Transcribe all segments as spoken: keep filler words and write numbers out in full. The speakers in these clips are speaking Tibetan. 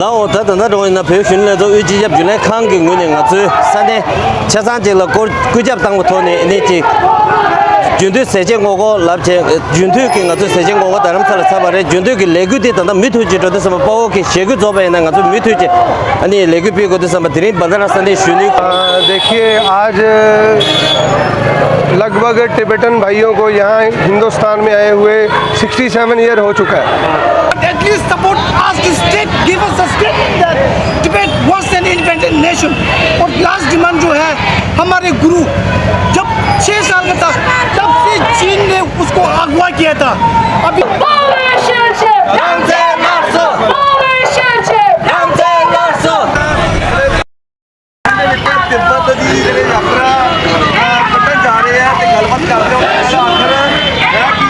ལའོ། ད་ད་ལྟ་འགྲོ་ཡིན་ན་བོད་གཞོན་ནུ་ལྷན་ཚོགས་དབུས་སྤྱི་ཁྱབ་རྒྱུན་ལས་ཁང་གི་ངོས་ནས་ང་ཚོའི་ས་གནས་ཆ་ཚང་ཅིག་ལ་སྐོར་སྐུལ་ལྕག་བཏང་བའི་ཐོག་ནས་ཨ་ནི་ཅིག་རྒྱུན་མཐུད་ཟས་བཅད་ངོ་རྒོལ་ལབ་བྱས། རྒྱུན་མཐུད་ཀྱི་ང་ཚོའི་ཟས་བཅད་ངོ་རྒོལ་རྡ་རམ་ས་ལ་ཚར་བ་རེད། རྒྱུན་མཐུད་ཀྱི་ལས་འགུལ་འདི་ད་ལྟ་མུ་མཐུད་ཀྱིས་འགྲོ་དུས་ཙམ་པ། དཔའ་བོ་གི་ཞེ་དགུ་རྫོགས་པ་ཡིན་ན་ང་ཚོ་མུ་མཐུད་ཀྱིས་ཨ་ནི་ལས་འགུལ་སྤེལ་དགོས་དུས་ཙམ་པ། དེ་རིང་བྷན་དྷ་ར་ས་གནས་གཞོན་ནུའི། अ, देखिए, आज लगभग टिबेटन भाइयों को यहाँ हिंदुस्तान में आए हुए सिक्सटी सेवन ईयर हो चुका है। At least support us, the state give us the statement that Tibet wants an independent nation। और लास्ट डिमांड जो है, हमारे गुरु जब छह साल का था, तब से चीन ने उसको अगवा किया था। अभी तिब्बत दी जेह्ड़े यात्रा, अ, कट्टन जा रहे हैं ते गल्लबात करदे होई आखर है कि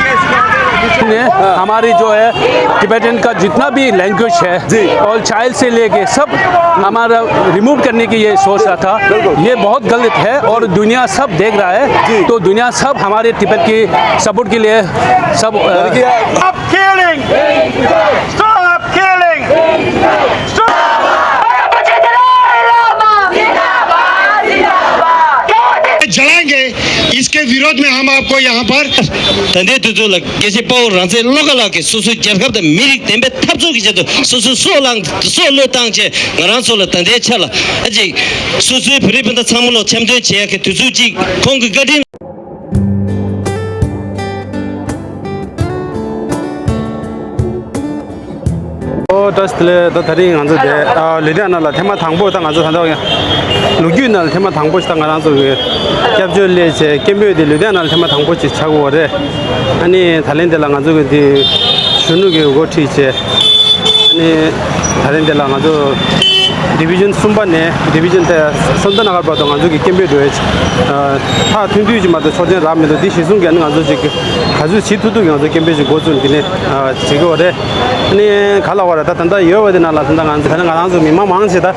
इस ने हमारी जो है टिबेटन का जितना भी लैंग्वेज है जी। और चाइल्ड से लेके सब हमारा रिमूव करने की ये सोच रहा था। बिल्कुल। ये बहुत गलत है और दुनिया सब देख रहा है। जी। तो दुनिया सब हमारे तिब्बत की सपोर्ट के लिए सब, अ, बल्कि आप Killing! Stop killing! Stop! जलाएंगे। इसके विरोध में हम आपको यहाँ पर ད་ལྟའི་དུས་ཚོད་ལ་རྒྱལ་གཅེས་དཔའ་བོ་རང་བཙན་བློ་དགའ་ལགས་ཀྱིས་སོ་སོའི་རྒྱལ་ཁབ་དང་མི་རིགས་བདེན་པའི་འཐབ་རྩོད་ཀྱི་ཆེད་དུ་སོ་སོའི་སྲོག་བླངས་སྲོག་བློས་བཏང་བྱས། ང་རང་ཚོ་ལ་ད་ལྟའི་ཆ་ལ་ཨ་ཅིག་སོ་སོའི་བོད་རིགས་སྤུན་ཟླ་ཚང་མ་ལ་འཆམ་མཐུན་བྱེད་ཡག་གི་དུས་ཚོད་ཅིག་ཁོང་གི་བཀའ་དྲིན། ཨོ་བཀྲ་ཤིས་བདེ་ལེགས། ད་དེ་རིང་ང་ཚོ་དེ་ཨ་ལུ་དྷི་ཡ་ན་ལ་ཐེངས་མ་དང་པོ། ད་ང་ཚོ་ད་ལྟ་ཡང་ལོ་རྒྱུས་ནང་ལ་ཐེངས་མ་དང་པོ་ཞིག་ད་ང་རང་ཚོ་གི་སྐྱབས་བཅོལ་སླེབས་བྱས་སྐད་འབོད་དེ་ལུ་དྷི་ཡ་ན་ལ་ཐེངས་མ་དང་པོ་ཞིག་ཆགས་ཡོད་རེད། ཨ་ནི་ད་ལན་དེ་ལ་ང་ཚོ་གི་དེ་གཞོན་ནུ་གི་འགོ་ཁྲིད་བྱས། ཨ་ནི་ད་ལན་དེ་ལ་ང་ཚོ་ཌི་བི་ཤན་གསུམ་པ་ནས་ཌི་བི་ཤན་དེ་སོན་ཏ་ན་གར་བར་དུ་ང་ཚོ་གི་སྐད་འབོད་འགྲོ་ཡས། ཨ་མཐའ་མཐུན་འདུས་ཀྱི་མ་གཏོགས་ཆོག་མཆན་རག་མི་འདུག་འདི་གཞི་བཟུང་གིས་ཨ་ནི་ང་ཚོ་ཅིག་ག་ཚོད་བྱེད་ཐུབ་ཐུབ་ཀྱི་ང་ཚོ་སྐད་འབོད་ཅིག་འགོ་བཙུགས་ནས་དེ་ནས་ཨ་བྱེད་ཀྱི་ཡོད་རེད། ཨ་ནི་ག་ལ་བ་རེད། ད་ད་ལྟ་ཡོད་པ་དེ་ནང་ལ་ད་ལྟ་ང་ཚོ་ད་ལྟ་ང་རང་ཚོ་མི་མང་མང་ཆེ་ད།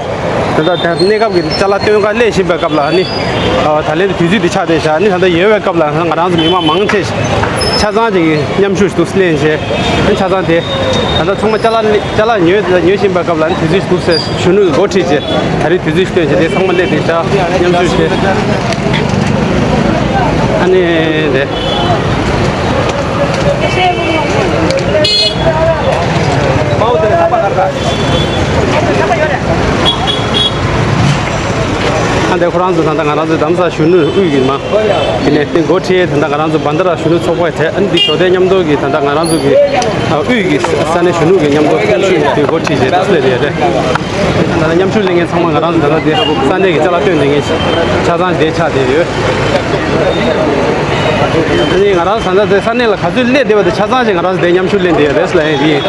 ད་ལྟ་གནས་སྐབས་ཀྱི་ཅ་ལག་སྟོན་ག་སླེབས་བཞིན་པའི་སྐབས་ལ་ནི། ཨ་ད་ལན་དུས་ཚོད་འདི་ཆགས་བསྡད་ཤག་ནི་ད་ལྟ་ཡོད་པའི་སྐབས་ལ་ང་རང་ཚོ་མི་མང་མང་ཆེ་ཆ་ཚང་ཅིག་མཉམ་ཞུགས་ཤིག་ཏུ་སླེབས་བྱས། ཆ་ཚང་དེ་ད་ལྟ་ཚང་མ་ཅ་ལག་ཅ་ལག་ཉོས་ཉོས་བཞིན་པའི་སྐབས་ལ་ནི་དུས་ཚོད་ཤིག་ཏུ་གཞོན་ནུ་འགོ་ཁྲིད་བྱས། ད་རེས་དུས་ཚོད་ཤིག་སྟོན་བྱས་དེ་ཚང་མ་སླེབས་བསྡད་ཤག་མཉམ་ཞུགས་བྱས། ཨ་ནི་དེ། ཨ་འདི་ཁོ་རང་ཚོ་ད་ལྟ་ང་རང་ཚོ་རྡ་རམ་ས་ལ་གཞོན་ནུ་དབུས་ཀྱི་མ། དེ་ནས་དེ་འགོ་ཁྲིད་ད་ལྟ་ང་རང་ཚོ་བྷན་དྷ་ར་གཞོན་ནུ་ཚོགས་པ་དེ། ཨ་ནི་འདི་ཞོགས་ལྟའི་མཉམ་དུ་གི་ད་ལྟ་ང་རང་ཚོ་གི་དབུས་ཀྱི་ས་གནས་གཞོན་ནུ་གི་མཉམ་དུ་སྟོན་ཤུགས་དེ་འགོ་ཁྲིད་བྱས་ཏེ་སླེབས་ཡོད་རེད། ད་ལྟ་མཉམ་ཞུགས་ལེན་མཁན་ཚང་མ་ང་རང་ཚོ་ད་ལྟ་དེ་ས་གནས་ཀྱི་ཅ་ལག་སྟོན་བསྡད་མཁན་ཆ་ཚང་དེ་ཆགས་བསྡད་ཡོད། ཨ་ནི་ང་རང་ཚོ་ད་ལྟ་དེ་ས་གནས་ལ་ག་ཚོད་སླེབས་བསྡད་པ་དེ་ཆ་ཚང་ཞིག་ང་རང་ཚོ་དེ་མཉམ་ཞུགས་ལེན་བསྡད་ཡོད་རེད་ཟེར་ལབ་ཡིན།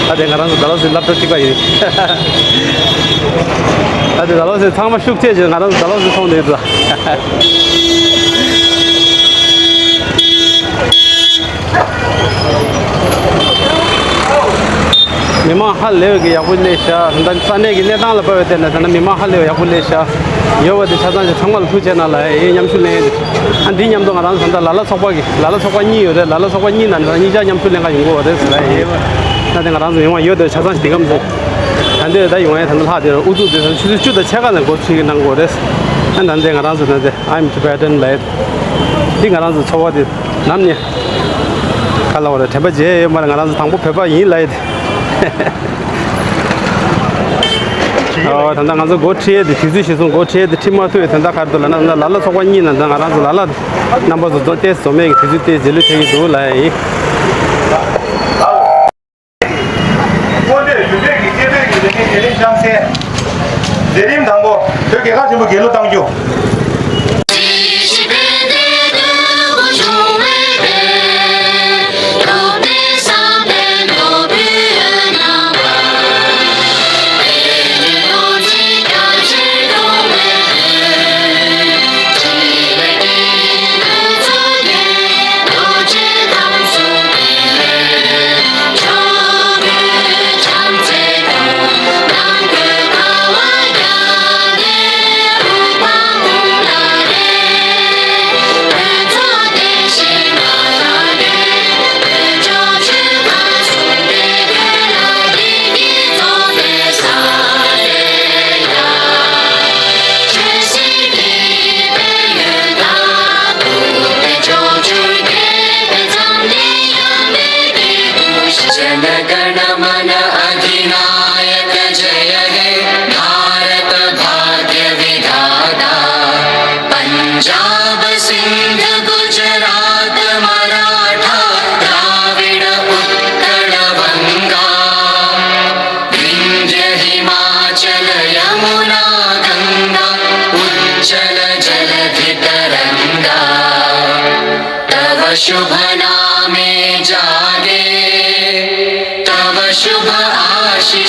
ད་དེ་ང་རང་ཚོ་ད་ལོ་ཚོའི་སློབ་གྲྭ་གཅིག་པ་ཡིན། ད་དེ་ད་ལོ་ཚོའི་ཚང་མ་ཤུགས་ཆེ་ཆེ་ང་རང་ཚོ་ད་ལོ་ཚོའི་ཚོང་དེ་ཚོ། མི་མང་ཧ་ལས་པའི་ཡག་པོ་སླེབས་ཤག་ད་ས་གནས་ཀྱི་གནས་སྟངས་ལ་དཔག་པའི་སྟེང་ནས་ད་ནི་མི་མང་ཧ་ལས་པའི་ཡག་པོ་སླེབས་ཤག་ཡོད་པ་དེ་ཆ་ཚང་ཞིག་ཚང་མ་ལ་ཐུགས་རྗེ་གནང་ལ་ཨེ་མཉམ་ཞུགས་ལེན། ཨ་འདི་མཉམ་དུ་ང་རང་ཚོ་ད་ལ་ལ་ཚོགས་པ་གི་ལ་ལ་ཚོགས་པ་གཉིས་ཡོད་རེད། ལ་ལ་ཚོགས་པ་གཉིས་ནང་ནས་གཉིས་ཆ་མཉམ་ཞུགས་ལེན་ག་ཡོང་གི་ཡོད་རེད་ཟེར་ལ་ཨེ། ད་དེ་ང་རང་ཚོ་མི་མང་ཡོད་དེ་ཆ་ཚང་ཞིག་འདི་གམ་ཚོ། ད་འདི་ད་ཡོང་ཡས་ད་ནི་ལྷག་དེ་ཨུ་ཚུགས་དེ་ཆུ་ཚོད་བཅུ་དང་ཕྱེད་ཀ་ནས་འགོ་ཚུགས་ཀྱི་གནང་དགོས་རེད། ཨ་ད་འདི་ང་རང་ཚོ་ད་འདི་I'm Tibetan ལབ་ཡས། འདི་ང་རང་ཚོ་ཚོགས་པ་དེ་ནམ་ནས་ག་ལ་བ་རེད། དྲན་པ་བརྗེད་ཡོད་མ་རེད། ང་རང་ཚོ་དང་པོ་བོད་པ་ཡིན་ལབ་ཡས་དེ། ཨོ་ད་ལྟ་ང་ཚོ་འགོ་ཁྲིད་ཡས་དེ་དུས་ཚོད་གཞིར་བཟུང་འགོ་ཁྲིད་ཡས་དེ་ཁྲིད་མ་ཐུབ་ཡས་དེ་འདྲ་ག་རེ་འདུག་ལབ་ན། ད་ལ་ལ་ཚོགས་པ་གཉིས་ནང་ད་ང་རང་ཚོ་ལ་ལ་རྣམ་པ་ཚོ་ཏོག་ཙམ་འཛོམས་ཡས་ཀྱི་དུས་ཚོད་ཏོག་ཙམ་རྗེས་ལུས་ཐེབས་ཀྱི་འདུག་ལབ་ཡས་ཡིན། སྔོན་འདས་ལུང་པའི་གི་སྐད་འབོད་ཀྱི་ལས་འགན་དེ་རིང་གནང་སའི་མཛད་རིམ་དང་པོ་བོད་རྒྱལ་ཁབ་ཆེན་པོ་རྒྱལ་གླུ་གཏང་རྒྱུ།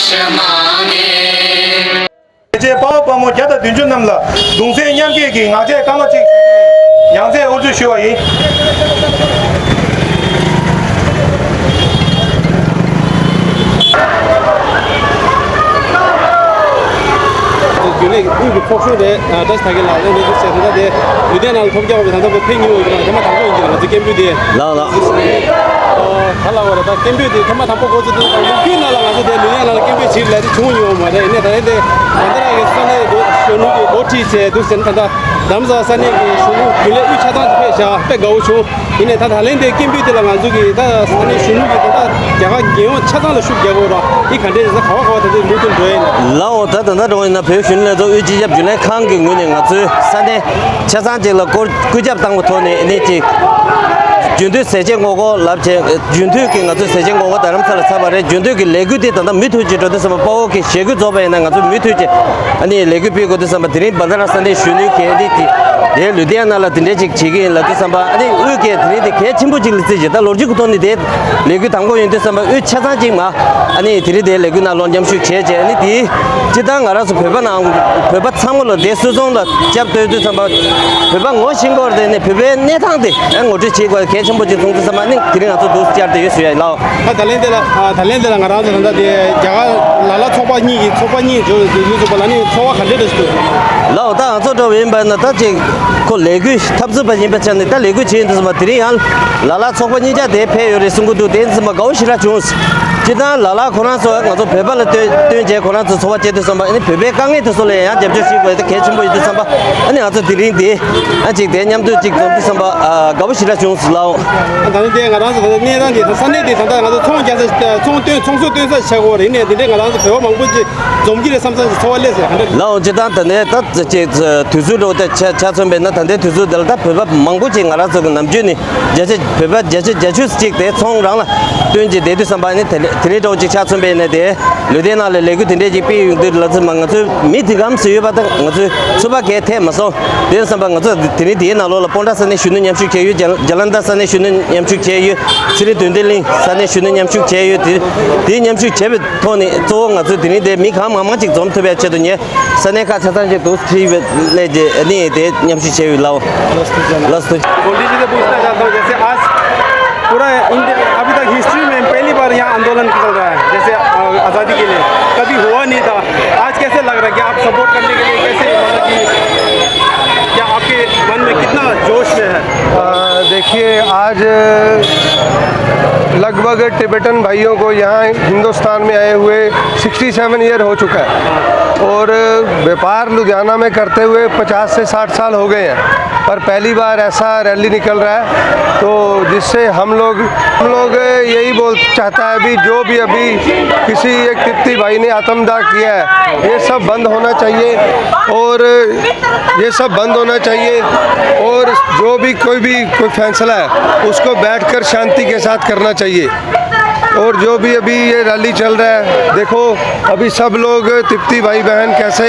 རྗེ་དཔའ་བོ་དཔའ་མོ་བརྒྱ་དང་བདུན་ཅུ་རྣམས་ལ་གདུང་སེམས་མཉམ་སྐྱེད་ཀྱི་ངག་བཅད་སྐར་མ་གཅིག་ཞུ་རྒྱུ་ཡིན། ཡང་རྩེ་དབུ་འཛུགས་ཞུ་བ་ཡིན། རྒྱུན་ལས་དབུས་ཀྱི་ཚོགས་གཞོན་རེད། བཀྲ་ཤིས་དར་རྒྱས་ལགས་ལས་འདི་འདུག་ཟེར་ད་ལྟ་དེ་ལུས་རྟེན་ནང་ལ་ཐོབ་རྒྱག་པའི་ད་ལྟ་བོ་ཕེབས་མྱོང་ཡོད་ཀྱི་རེད། ཐེངས་མ་དང་པོ་ཡིན་གྱི་རེད། ང་ཚོ་སྐད་འབོད་དེ་ལགས་ལགས། ཨོ་ད་ལ་བ་རེད། ད་སྐད་འབོད་དེ་ཐེངས་མ་དང་པོ་འགོ་ཚུགས་དུས་ད་ལོ་རྒྱུས་ནང་ལ་ང་ཚོ་དེ་ལུས་རྟེན་ནང་ལ་སྐད་འབོད་བྱེད་ལས་དེ་བྱུང་ཡོད་མ་རེད། ཡིན་ནའི་ད་ལན་དེ་ང་ཚོ་རང་གི་ས་གནས་གཞོན་ནུ་གི་འགོ་ཁྲིད་བྱས་འདུག་ཟེར་ན་ད་ལྟ་རྡ་རམ་ས་ལ་ས་གནས་ཀྱི་གཞོན་ནུ་རྒྱུན་ལས་དབུས་ཆ་ཚང་དུ་ཕེབས་བཞག་དཔེ་དགའ་བོ་བྱུང་། ཡིན་ནའི་ད་ད་ལན་དེ་སྐད་འབོད་དེ་ལ་ང་ཚོ་གི་ད་ས་གནས་གཞོན་ནུ་གི་ད་ལྟ་རྒྱ་གར་རྒྱལ་ཡོངས་ཆ་ཚང་ལ་ཤུགས་རྒྱག་དགོས་ར། འདི་ག་འདྲས་རེད་ཟེར་ག་བ་ག་བ་ད་ལྟ་མུ་མཐུད་འགྲོ་ཡིན། ལའོ་ད་ད་ལྟ་འགྲོ་ཡིན་ན་བོད་གཞོན་ནུ་ལྷན་ཚོགས་དབུས་སྤྱི་ཁྱབ་རྒྱུན་ལས་ཁང་གི་ངོས་ནས་ང་ཚོའི་ས་གནས་ཆ་ཚང་ཅིག་ལ་སྐོར་སྐུལ་ཁྱབ་བཏང་བའི་ཐོག་ནས་ཨ་ནི་ཅིག་རྒྱུན་མཐུད་ཟས་བཅད་ངོ་རྒོལ་ལབ་བྱས། རྒྱུན་མཐུད་ཀྱི་ང་ཚོའི་ཟས་བཅད་ངོ་རྒོལ་རྡ་རམ་ས་ལ་ཚར་བ་རེད། རྒྱུན་མཐུད་ཀྱི་ལས་འགུལ་འདི་ད་ལྟ་མུ་མཐུད་ཀྱིས་འགྲོ་དུས་ཙམ་པ་དཔའ་བོ་གི་ཞེ་དགུ་རྫོགས་པ་ཡིན་ན་ང་ཚོ་མུ་མཐུད་ཀྱིས་ཨ་ནི་ལས་འགུལ་སྤེལ་དགོས་དུས་ཙམ་པ་དེ་རིང་བྷན་དྷ་ར་ས་གནས་གཞོན་ནུའི་གི་ཨ་ནི་དེ་དེའི་ལུས་རྟེན་ནང་ལ་དེ་འདྲས་ཅིག་བྱེད་ཀྱི་ཡིན་ལབ་དུས་ཙམ་པ་ཨ་ནི་དབུས་ཀྱིས་དེ་རིང་དེ་གལ་ཆེན་པོ་ཅིག་ལ་བརྩིས་བྱས། ད་ལོ་རྒྱུས་ཀྱི་ཐོག་ནས་དེ་ལས་འགུལ་དང་པོ་ཡིན་དུས་ཙམ་པ་དབུས་ཆ་ཚང་ཅིག་མ་ཨ་ནི་དེ་རིང་དེའི་ལས་འགུལ་ནང་ལོགས་མཉམ་ཞུགས་བྱས་བྱས། ཨ་ནི་དེའི་སྤྱིར་བཏང་ང་རང་ཚོ་བོད་པ་ནང་བོད་པ་ཚང་མ་ལ་དེ་སུད་ཚོང་ལ་སྐྱབས་བཅོལ་དུས་ཙམ་པ་བོད་པ་ངོ་ཤེས་སྐོར་དེ་ནས་བོད་པའི་གནས་སྟངས་དེ་ངོ་སྤྲོད་བྱེད་དགོས་གལ་ཆེན་པོ་ཅིག་མཐོང་དུས་ཙམ་པ་ཨ་ནི་དེ་རིང་ང་ཚོ་འདུག་བཅར་ཏེ་ཡོད་ཞུ་ཡ་ཡིན་ལགས། ད་ད་ལན་དེ་ལ་ཨ་ད་ལན་དེ་ལ་ང་རང་ཚོ་ད་ལྟ་དེ་རྒྱ་གར་ལ་ལ་ཚོགས་པ་གཉིས་ཀྱི་ཚོགས་པ་གཉིས་བརྗོད་དུས་ཚོགས་པ་ལ་ནི་ཚོར་བ་ག་འདྲ་འདྲ་ཞིག་འདུག་ལགས། ད་ང་ཚོ་འདྲ་བ་ཡིན་པ་ན་ད་ཅིག་ཁོ་ལས་འགུལ་འཐབ་རྩོད་པ་ཡིན་པའི་ཆ་ནས་ད་ལས་འགུལ་བྱེད་ཡོང་དུས་ཙམ་པ་དེ་རིང་ཡང་ལ་ལ་ཚོགས་པ་གཉིས་ཆ་དེ་ཕེབས་ཡོད་རེད་གསུང་གི་འདུག་དེ་ཡིན་དུས་ཙམ་པ་དགའ་བོ་ཞེ་དྲག་བྱུང་། སྤྱིར་བཏང་ལ་ལ་ཁོ་རང་ཚོ་ང་ཚོ་བོད་པ་ལ་བསྟུན་བསྟུན་བྱས་ཁོ་རང་ཚོ་ཚོར་བ་སྐྱེ་དུས་ཙམ་པ་ཨ་ནི་བོད་པའི་དཀའ་ངལ་དེ་ཚོ་ལ་ཡང་རྒྱབ་སྐྱོར་བྱེད་དགོས་དེ་གལ་ཆེན་པོ་ཡིན་དུས་ཙམ་པ་ཨ་ནི་ང་ཚོ་དེ་རིང་དེ་ཨ་ཅིག་དེ་མཉམ་དུ་ཅིག་འཛོམས་དུས་ཙམ་པ་ཨ་དགའ་བོ་ཞེ་དྲག་བྱུང་ཟེར་ལགས། ད་ནི་དེ་ང་རང་ཚོ་ད་ལྟ་གནས་སྟངས་དེ་ས་གནས་དེ་ད་ལྟ་ང་ཚོ་ཚོང་རྒྱག་ས་ཚོང་སྟོན་ཚོང་གསོག་སྟོན་ས་ཆགས་ཀྱི་ཡོད་རེད། ཡིན་ནའི་དེ་འདྲའི་ང་རང་ཚོ་བོད་པ་མང་པོ་ཅིག་འཛོམས་ཀྱི་རེད་བསམ་བསམ་ཞིག་ཚོར་བ་སླེབས་ཟེར་ག་འདྲ། ལགས་འོང་། སྤྱིར་བཏང་ད་ནས་ད་ཅིག་དུས་ཚོད་འགྲོ་ད་ཆ་ཆ་མཚོན་པས་ན་ད་ལྟའི་དུས་ཚོད་འདི་ལ་ད་བོད་པ་མང་པོ་ཅིག་ང་རང་ཚོ་གི་ནམ་རྒྱུན་ནས་བརྒྱ་ཆ་བོད་པ་བརྒྱ་ཆ་བརྒྱད་ཅུ་ཅིག་དེ་ཚོང་རང་ལ་བསྟུན་གྱི་བསྡད་དུས་ཙམ་པ་ནི་དེ་དེ་རིང་འགྲོ་ཅིག་ཆ་མཚོན་པས་ན་དེ་ལུས་རྟེན་ནང་ལ་ལས་འགུལ་དེ་འདྲས་ཅིག་སྤེལ་ཡོང་དུས་ལ་ཚོད་མ་ང་ཚོའི་མི་དེ་གམ་སུ་ཡོད་པ་དང་ང་ཚོའི་ཚོད་པ་གས་ཐད་མ་སོང་། དེ་ཙམ་པ་ང་ཚོ་དེ་རིང་དེའི་ནང་ལོགས་ལ་སྤོན་ཊ་ས་གནས་གཞོན་ནུ་མཉམ་ཞུགས་བྱས་ཡོད། ཇ་ཇ་ལན་དྷ་ས་གནས་གཞོན་ནུ་མཉམ་ཞུགས་བྱས་ཡོད། ཚེ་རིང་དོན་ལྡན་གླིང་ས་གནས་གཞོན་ནུ་མཉམ་ཞུགས་བྱས་ཡོད། དེ་དེའི་མཉམ་ཞུགས་བྱས་པའི་ཐོག་ནས་གཙོ་བོ་ང་ཚོས་དེ་རིང་དེ་མི་གང་མང་མང་ཅིག་འཛོམས་ཐུབ་པའི་ཆེད་དུ་ངས་ས་གནས་ཁག་ཆ་ཚང་ཅིག་ཏུ་ཁྲིད་པའི་སླད་ཀྱིས་ཨ་ནི་དེ་མཉམ་ཞུགས་བྱས་ཡོད་ལགས། ལགས་སོ། गोल्डी जी से पूछना चाहता हूँ, जैसे आज पूरा इंडिया, अभी तक हिस्ट्री में पहली बार यहाँ आंदोलन चल रहा है, जैसे, अ, आज़ादी के लिए कभी हुआ नहीं था। आज कैसे लग रहा है कि आप सपोर्ट करने के लिए कैसे, मतलब कि क्या आपके मन में कितना जोश में है? अ, देखिए, आज लगभग टिबेटन भाइयों को यहाँ हिंदुस्तान में आए हुए सिक्सटी सेवन ईयर हो चुका है और व्यापार लुधियाना में करते हुए पचास से साठ साल हो गए हैं, पर पहली बार ऐसा रैली निकल रहा है, तो जिससे हम लोग, हम लोग यही बोल चाहता है, अभी जो भी अभी किसी एक तिब्बती भाई ने आत्मदाह किया है, ये सब बंद होना चाहिए और ये सब बंद होना चाहिए और जो भी कोई भी कोई फैसला है, उसको बैठकर शांति के साथ करना चाहिए। और जो भी अभी ये रैली चल रहा है, देखो, अभी सब लोग तिब्बती भाई बहन कैसे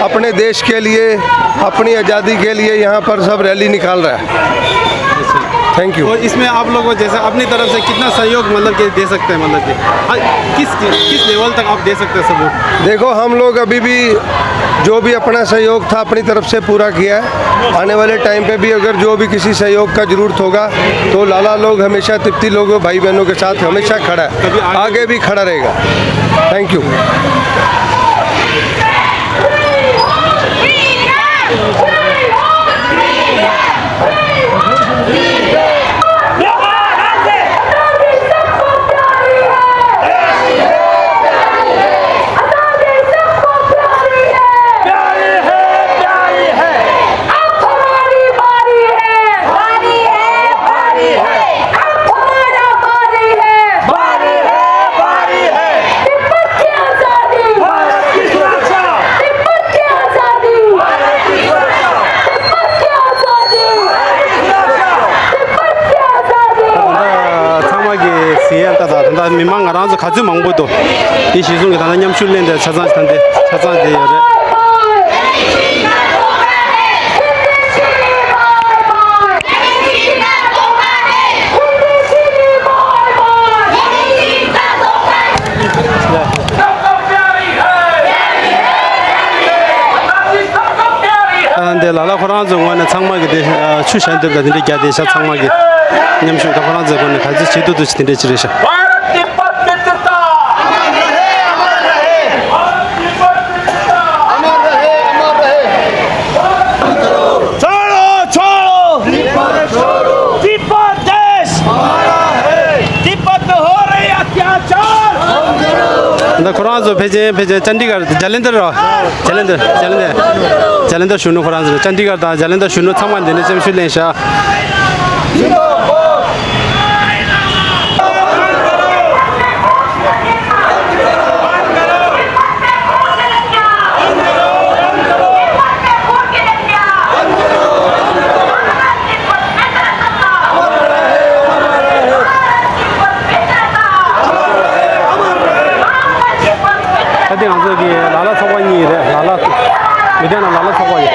अपने देश के लिए, अपनी आज़ादी के लिए यहाँ पर सब रैली निकाल रहा है। Thank you. और इसमें आप लोग को जैसे अपनी तरफ से कितना सहयोग, मतलब कि, दे सकते हैं, मतलब कि, हर, किस किस लेवल तक आप दे सकते हैं सपोर्ट? देखो, हम लोग अभी भी जो भी अपना सहयोग था, अपनी तरफ से पूरा किया है। आने वाले टाइम पे भी अगर जो भी किसी सहयोग का ज़रूरत होगा, तो लाला लोग हमेशा तिब्बती लोगों, भाई बहनों के साथ हमेशा खड़ा है, कभी आगे आगे भी खड़ा रहेगा। Thank you. प्यारी है, प्यारी है। अब हमारी बारी है। बारी है, बारी है। अब हमारा बारी है। बारी है, बारी है। तिब्बत की आजादी। भारत की सुरक्षा। तिब्बत की आजादी। भारत की सुरक्षा। तिब्बत की आजादी। भारत की सुरक्षा। तिब्बत की आजादी। ད་ཚང་མ་གི་ཟིན་ཡ་ད་ད་ད་མི་མང་ང་རང་ཚོ་ག་ཚོད་མང་པོ་འདུག་དེ་གཞི་བཟུང་གི་ད་ལྟ་མཉམ་ཞུགས་ལེན་དེ་ཆ་ཚང་ད་འདི་ཆ་ཚང་དེ་ཡོད་རེད། ལ་ལ་ཁོ་རང་ཚོའི་ངོས་ནས་ཚང་མ་གི་དེ་ཆུ་ཞལ་འདེབས་དང་དེ་འདྲ་རྒྱག་དེ་ཤ་ཚང་མ་གི་མཉམ་ཞུགས་དང་ཁོ་རང་ཚོའི་ངོས་ནས་ག་ཚོད་བྱེད་ཐུབ་ཐུབ་ཅིག་དེ་འདྲ་ཅིག་རེད་ཤག छोड़ो, छोड़ो। तिब्बत छोड़ो। तिब्बत देश हमारा है। तिब्बत में हो रहे अत्याचार। ད་ཁོ་རང་ཚོ་ཕལ་ཆེར་ཕལ་ཆེར་ཅན་ཌི་གར་ཇ་ལན་དར་ར། ཇ་ལན་དར་ཇ་ལན་དར་ཇ་ལན་དར་གཞོན་ནུ་ཁོ་རང་ཚོ་ཅན་ཌི་གར་དང་ཇ་ལན་དར་གཞོན་ནུ་ཚང་མ་འདི་ནས་སེམས་ཤུགས་ལེན་ཤག་ད་ལྟ་ང་ཚོ་གི་ལ་ལ་ཚོགས་པ་གཉིས་རེད། ལ་ལ་མི་དེ་ན་ལ་ལ་ཚོགས་པ་ཡོད།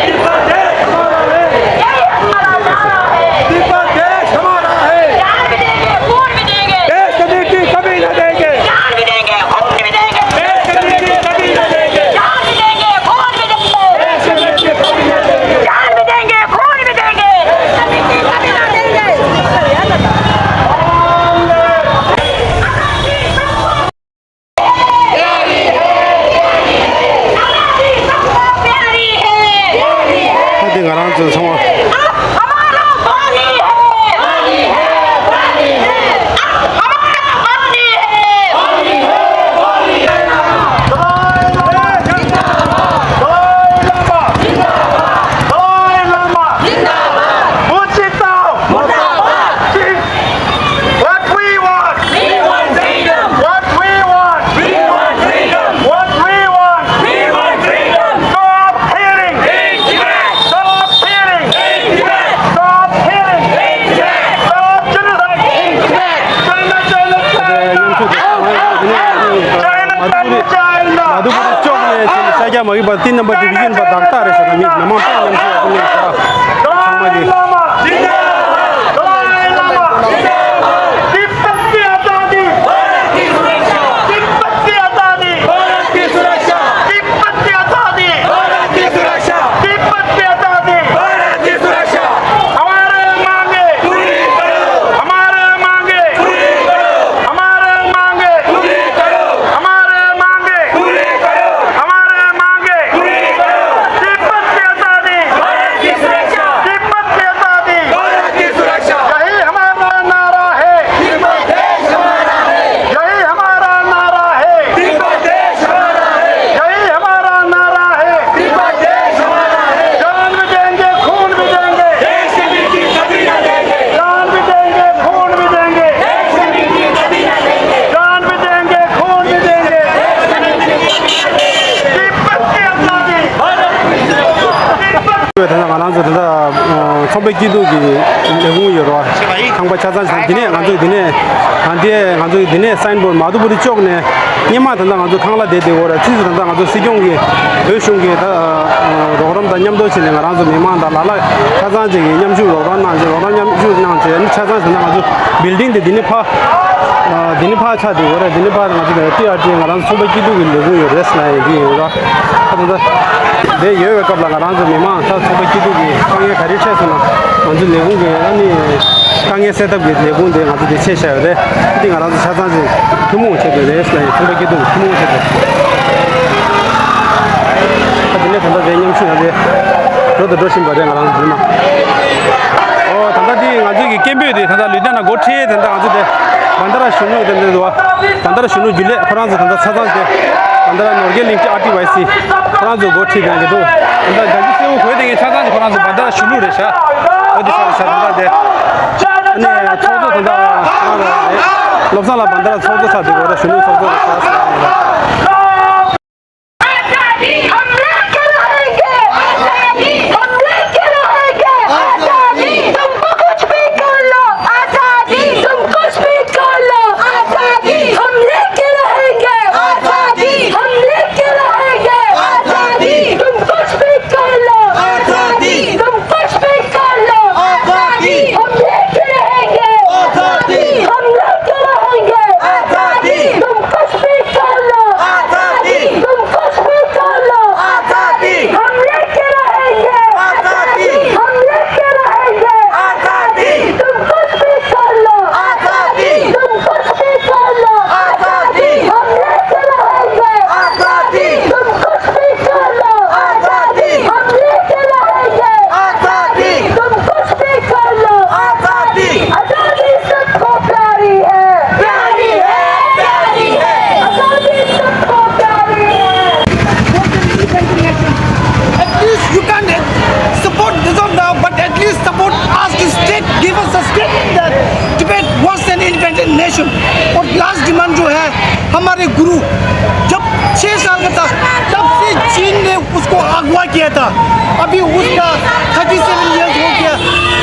ད་དེ་ང་རང་ཚོ་ཚང་མ། What we want! We want freedom! What we want! We want freedom! What we want! We want freedom! Stop killing! In Tibet! Stop killing! In Tibet! Stop killing! In Tibet! Stop genocide! In Tibet! China genocide! China genocide! China genocide! ལ་དུ་པུ་ཏི་ལྕོག་ནས་ཆེ་ནས་ཤ་རྒྱག་མ་གིས་པ་ཏི་རྣམ་པ་ཏི་བི་ཡིན་པ་དག་ཐག་རེད་ཟེར་ན་མི་མི་མང་པོ་མཉམ་ཞུགས་ཡག་པོ་གནང་ཤག་ཚང་མ་གིས། तिब्बत की आजादी! भारत की सुरक्षा! तिब्बत की आजादी! भारत की सुरक्षा! तिब्बत की आजादी! भारत की सुरक्षा! तिब्बत की आजादी! भारत की सुरक्षा! हमारे मांगे! पूरी करो! हमारे मांगे! पूरी करो! हमारे मांगे! पूरी करो! हमारे मांगे! पूरी करो! हमारे मांगे! पूरी करो! तिब्बत की आजादी! भारत की सुरक्षा! तिब्बत की आजादी! भारत की सुरक्षा! यही हमारा नारा है! तिब्बत देश हमारा है! यही हमारा नारा है! तिब्बत देश हमारा है! यही हमारा नारा है! तिब्बत देश हमारा है! जान भी देंगे, खून भी देंगे! देश के लिए कभी न देंगे! जान भी देंगे, खून भी देंगे! देश के लिए कभी न देंगे! जान भी देंगे, खून भी देंगे! तिब्बत की आजादी! भारत की सुरक्षा! तिब्बत ད་ལྟ་ང་རང་ཚོ་ད་ལྟ་ཚོང་པའི་སྐྱིད་སྡུག་གི་ལས་ཁུངས་ཡོད་རེད་བ། ཁང་པ་ཆ་ཚང་ཞིག་དང་། དེ་ནས་ང་ཚོ་དེ་ནས་ང་དེ་ང་ཚོ་དེ་ནས་སའིན་བོར་མ་དུ་པུ་རི་ལྕོག་ནས་སྔོན་མ་ད་ལྟ་ང་ཚོ་ཁང་གླ་དེ་དེ་འོ་ར་ཚིག་ད་ལྟ་ང་ཚོ་སྲིད་སྐྱོང་གི་བོད་གཞུང་གི་ད་རོགས་རམ་དང་མཉམ་དུ་བྱས་ནས་ང་རང་ཚོ་མི་མང་དང་ལ་ལ་ཆ་ཚང་ཅིག་གིས་མཉམ་ཞུགས་རོགས་རམ་གནང་བྱས་རོགས་རམ་མཉམ་ཞུགས་གནང་བྱས་ནི་ཆ་ཚང་ད་ལྟ་ང་ཚོ་བིལ་ཌིང་དེ་དེ་ནས་ཕ་དེ་ནས་ཕ་ཆ་དེ་འོ་ར་དེ་ནས་ཕ་ང་ཚོ་ཊི་ཨར་ཊི་ང་རང་ཚོ་ཚོང་པའི་སྐྱིད་སྡུག་གི་ལས་ཁུངས་ཡོད་རེད་ལབ་ཡིན་གྱི་ཡོད་ར། ད་ལྟ་དེ་ཡོད་པའི་སྐབས་ལ་ང་རང་ཚོ་མི་མང་ད་ཚོགས་པ་སྐྱིད་སྡུག་གི་དཀའ་ངལ་ག་རེ་འཕྲད་སོང་ན་ང་ཚོ་ལས་ཁུངས་ཀྱི་ཨ་ནི་དཀའ་ངལ་སེལ་ཐབས་ཀྱི་ལས་ཁུངས་དེ་ང་ཚོ་དེ་ཆེ་བཞག་ཡོད་རེད། འདི་ང་རང་ཚོ་ཆ་ཚང་ཅིག་ཐུན་མོང་བྱེད་དགོས་རེད་ལབ་ཡིན། ཚོགས་པ་སྐྱིད་སྡུག་ཐུན་མོང་བྱེད་དགོས། ད་དེ་ནས་ད་ལྟ་དེ་མཉམ་ཞུགས་ཡང་དེ་འགྲོ་དང་འགྲོ་བཞིན་པ་རེད། ང་རང་ཚོ་འདི་ན་ཨོ་ད་ལྟ་དེ་ང་ཚོ་གི་སྐད་འབོད་དེ་ད་ལྟ་ལུས་སྟེང་ན་འགོ་ཁྲིད་དེ་ད་ང་ཚོ་དེ་བན་ད་ར་གཞོན་ནུ་དེ་འདྲ་འདུག་བ། བན་ད་ར་གཞོན་ནུ་རྒྱུན་ལས་ཁོ་རང་ཚོ་ད་ལྟ་ཆ་ཚང་དེ་བན་ད་ར་ནོར་རྒྱས་གླིང་གི་ཨར་ཊི་ཝའི་སི་ཁོ་རང་ཚོ་འགོ་ཁྲིད་གནང་གི་འདུག་ད་ལྟ་ག་ཅི་སེའུ་གོས་དེ་ངས་ཆ་ཚང་དེ་ཁོ་རང་ཚོ་བན་ད་ར་གཞོན་ནུ་རེད་ཤག་ཨོ་དེ་ཤ་རེད་ཤག་ད་ལྟ་དེ་ཨ་ནི་ཚོགས་གཙོ་ད་ལྟ་བློ་བཟང་ལགས་བན་ད་ར་ཚོགས་གཙོ་ཚར་དེ་གོ་ར་གཞོན་ནུ་ཚོགས་གཙོ་རེད་ཤག་ཨ་ནི། आजादी हम लेके रहेंगे। आजादी हम लेके रहेंगे। आजादी तुमको कुछ भी कर लो। आजादी तुम कुछ भी कर लो। आजादी हम लेके रहेंगे। आजादी हम लेके रहेंगे। आजादी तुम कुछ भी कर लो। आजादी तुम कुछ भी कर लो। आजादी हम लेके रहेंगे। आजादी हम लेके रहेंगे। आजादी तुम कुछ भी कर लो। और लास्ट डिमांड जो है हमारे गुरु, जब छह साल का था तब से चीन ने उसको अगवा किया था। अभी उसका थर्टी सेवन ईयर्स हो गया,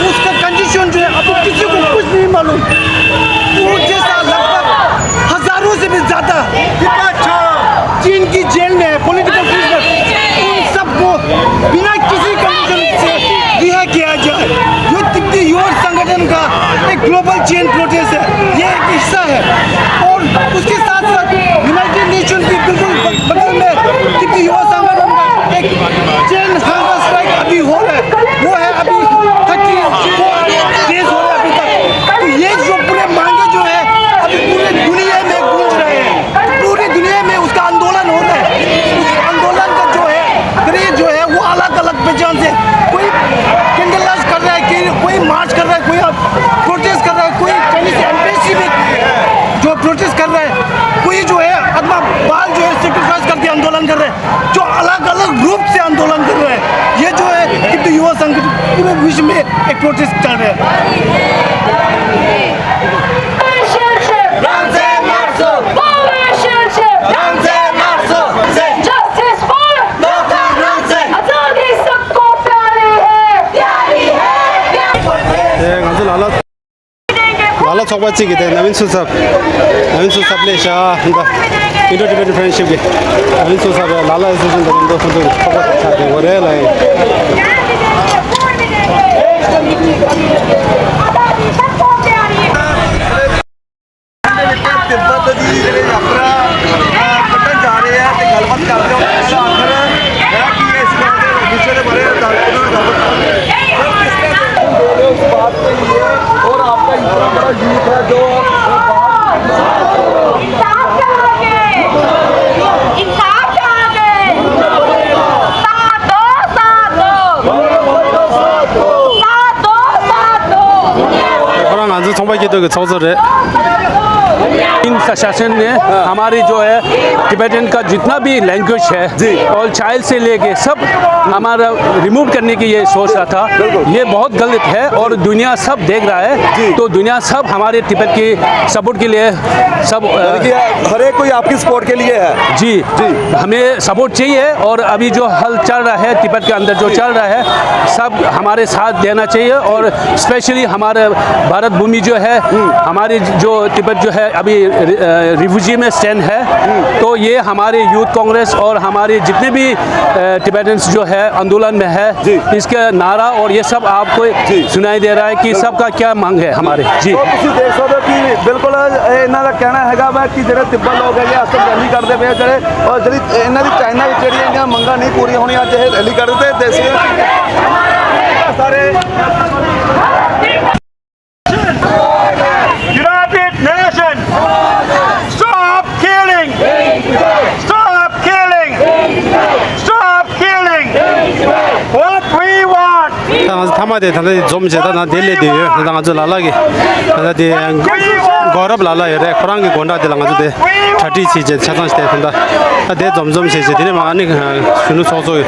उसका कंडीशन जो है अभी किसी को कुछ नहीं मालूम। वो जैसा लगभग हजारों से भी ज्यादा चीन की जेल में है, पॉलिटिकल प्रिजनर, उन सबको बिना किसी कंडीशन से रिहा किया जाए। ये तिब्बती युवा संगठन का एक ग्लोबल चेन प्रोटेस्ट है, ये एक हिस्सा है। और उसके साथ साथ यूनाइटेड नेशन की बिल्कुल बगल में तिब्बती युवा संगठन का एक चेन हंगर स्ट्राइक अभी हो रहा है, वो है अभी थर्टी फोर डेज हो रहा है अभी तक। तो ये जो पूरे मांगे जो है अभी पूरे दुनिया में गूंज रहे हैं, पूरी दुनिया में उसका आंदोलन हो रहा है। उस आंदोलन का जो है, जो है वो अलग अलग पहचान से, कोई कैंडल लाइट कर रहा है, कोई मार्च कर रहा है, कोई प्रोटेस्ट कर रहा है, कोई चाइनीज एम्बेसी में जो प्रोटेस्ट कर रहा है, कोई जो है अपना बाल जो है सेक्रीफाइस करके आंदोलन कर रहा है, जो अलग अलग रूप से आंदोलन कर रहा है। ये जो है तिब्बती युवा संगठन पूरे विश्व में एक प्रोटेस्ट चल रहा है। ང་ཚོ་ལ་ལ་ལ་ལ་ཚོགས་པ་གཅིག་གིས་དེ་ནབ་ཡིན་སུ་ཚབ། ནབ་ཡིན་སུ་ཚབ་ལས་ཤ་འདི་ཨིན་ཌོ་ཊི་བེ་ཊན་ཕྲེན་ཤིབ་གི་ནབ་ཡིན་སུ་ཚབ་ལ་ལ་ཨེ་སོ་སི་ཡེ་ཤན་དང་མཉམ་དུ་ཁོང་ཚོ་གི་ཚོགས་པ་ཆགས་ཏེ་འོ་རེད་ལ་ཡིན། तिब्बत दी जेह्ड़े यात्रा, अ, कड्ढन जा रहे हैं ते गल्लबात करदे होए, ते आखर है कि इस गल्ल दे विशे दे बारे च गल्ल, गल्लबात करदे। सर, किस तरह दे, इस बात के लिए, और आपका इतना बड़ा यूथ है जो बाहर इंसाफ चाहेंगे। इंसाफ चाहेंगे। साथ दो, साथ दो। साथ दो, साथ दो। ཁོ་རང་ང་ཚོ་ཚོང་པ་སྐྱིད་སྡུག་གི་ཚོགས་གཙོ་རེད། इन शासन ने हमारी जो है टिबेटन का जितना भी लैंग्वेज है जी। और चाइल्ड से लेके सब हमारा रिमूव करने की ये सोच रहा था। बिल्कुल। ये बहुत गलत है और दुनिया सब देख रहा है। जी। तो दुनिया सब हमारे तिब्बत की सपोर्ट के लिए सब, अ, यानी कि हर एक कोई आपकी सपोर्ट के लिए है। जी। जी। हमें सपोर्ट चाहिए और अभी जो हल चल रहा है तिब्बत के अंदर जो जी। चल रहा है, सब हमारे साथ देना चाहिए और स्पेशली हमारे भारत भूमि जो है, हम्म। हमारी जो तिब्बत जो है अभी रि-, अ, रिफ्यूजी में स्टैंड है, हम्म। तो ये हमारे यूथ कांग्रेस और हमारे जितने भी, अ, टिबेटन्स जो है आंदोलन में है, जी। इसका नारा और ये सब आपको जी। सुनाई दे रहा है कि जी। सबका क्या मांग है हमारे। जी। तो ਤੁਸੀਂ ਦੇਖ ਸਕਦੇ ਹੋ ਕਿ ਬਿਲਕੁਲ ਇਹ ਇਹਨਾਂ ਦਾ ਕਹਿਣਾ ਹੈਗਾ ਵਾ ਕਿ ਜਿਹੜੇ ਤਿੱਬਤ ਲੋਕ ਹੈਗੇ ਆ, ਇਸ ਤੋਂ ਰੈਲੀ ਕਰਦੇ ਪਏ ਆ ਜਿਹੜੇ, ਔਰ ਜਿਹੜੀ ਇਹਨਾਂ ਦੀ ਚਾਈਨਾ ਵਿੱਚ ਜਿਹੜੀਆਂ ਇਹਦੀਆਂ ਮੰਗਾਂ ਨਹੀਂ ਪੂਰੀਆਂ ਹੋਣੀਆਂ, ਅੱਜ ਇਹ ਰੈਲੀ ਕਰਦੇ ਤੇ ਦੇਸੀ ਸਾਰੇ United Nations, stop killing! Stop killing! Stop killing! What we want! ད་ང་ཚོ་མཐའ་མ་དེ་ད་ལྟ་འཛོམས་བྱས་ད་ནང་དེ་སླེབས་བསྡད་ཡོད། ད་ལྟ་ང་ཚོ་ལ་ལ་གི་ད་ལྟ་དེ་གོ་རབ་ལ་ལ་ཡོད་རེད། ཁོ་རང་གི་དགོང་དག་དེ་ལ་ང་ཚོ་དེ་གྲ་སྒྲིག་བྱས་བྱས་ཆ་ཚང་ཞིག་དེ་ད་ལྟ་ད་དེ་འཛོམས་འཛོམས་བྱས་བྱས་དེ་ནས་མ་ཨ་ནི་གཞོན་ནུ་ཚོགས་གཙོ་གི་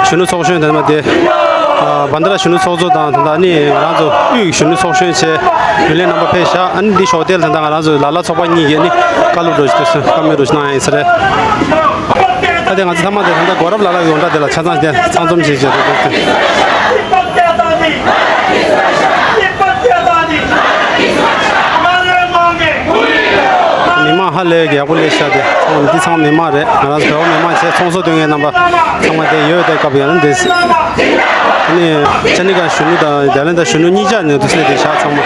གཞོན་ནུ་ཚོགས་གཞོན་དེ་ནས་མ་དེ། བན་ད་ར་གཞོན་ནུ་ཚོགས་གཙོ་དང་ད་ལྟ་ནི་ང་རང་ཚོ་དབུས་གཞོན་ནུ་ཚོགས་གཞོན་བྱས་རྒྱུན་ལས་རྣམ་པ་ཕེབས་ཤག་ཨ་ནི་འདི་ཞོགས་དེར་ད་ལྟ་ང་རང་ཚོ་ལ་ལ་ཚོགས་པ་གཉིས་ཀྱིས་ནི་བཀའ་སློབ་འགྲོ་ཞིག་བཀའ་མོལ་འགྲོ་ཞིག་གནང་ཡ་ཡིན་ས་རེད། ད་དེ་ང་ཚོ་ཐ་མ་དེ་ད་ལྟ་གོ་རབ་ལ་ལ་ཡོངས་གྲགས་དེ་ལ་ཆ་ཚང་དེ་ཚང་འཛོམས་བྱས་བྱས་འགྲོ་འགྲོ་དེ། མི་མང་ཧ་ལས་ཀྱི་ཡག་པོ་སླེབས་ཤག་དེ་ཚང་མ་འདི་ཚང་མི་མང་རེད། ང་རང་ཚོ་བོད་པ་མི་མང་བྱས་ཚོང་གསོག་སྟོན་མཁན་རྣམ་པ་ཚང་མ་དེ་ཡོད་དེ་སྐབས་ཡང་ན་འདི། ཨ་ནི་ཅ་ནི་ཀ་གཞོན་ནུ་དང་ཌལ་ལན་ད་གཞོན་ནུ་གཉིས་ཆ་ནས་འདུག་སེ་དེ་བཞག་ཚང་མ།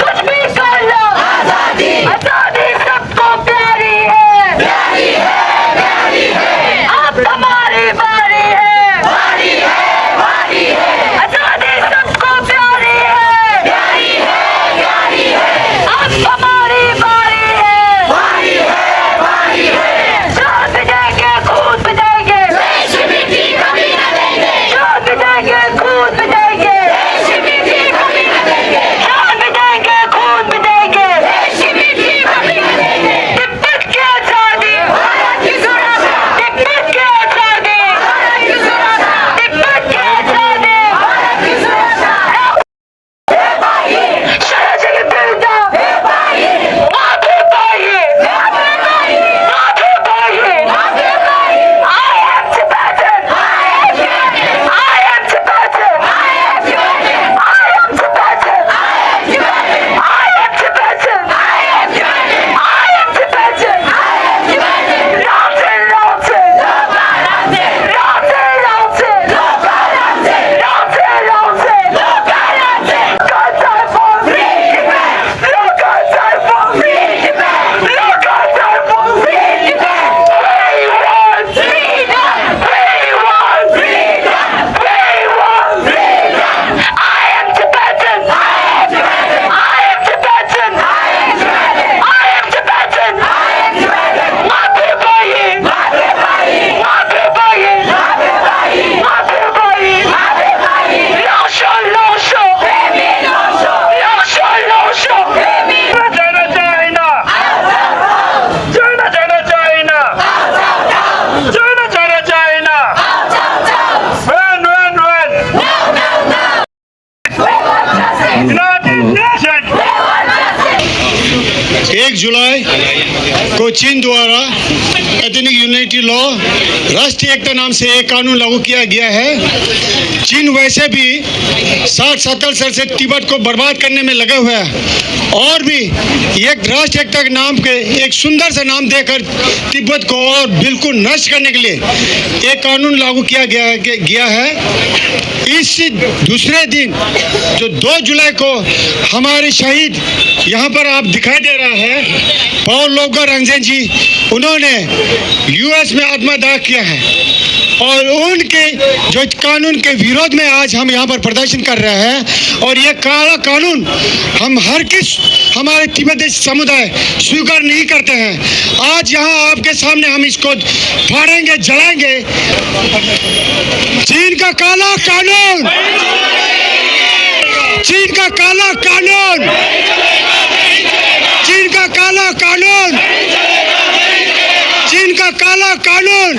कुछ भी कर लो, आजादी, आजादी सबको प्यारी है, प्यारी है, प्यारी है। आप हमारी बात चीन द्वारा एथनिक यूनिटी लॉ, राष्ट्रीय एकता नाम से एक कानून लागू किया गया है। चीन वैसे भी साठ सत्तर साल से तिब्बत को बर्बाद करने में लगा हुआ है और भी एक राष्ट्रीय एकता के नाम के एक सुंदर सा नाम देकर तिब्बत को और बिल्कुल नष्ट करने के लिए एक कानून लागू किया गया है, गया है। इस दूसरे दिन जो दो जुलाई को हमारे शहीद यहाँ पर आप दिखाई दे रहा है, पाओ लोगा रंगजेन जी, उन्होंने यूएस में आत्मदाह किया है और उनके जो कानून के विरोध में आज हम यहाँ पर प्रदर्शन कर रहे हैं और ये काला कानून हम हर किस हमारे तिब्बती समुदाय स्वीकार नहीं करते हैं। आज यहाँ आपके सामने हम इसको फाड़ेंगे, जलाएंगे। चीन का काला कानून, चीन का काला कानून, चीन का काला कानून, चीन का काला कानून।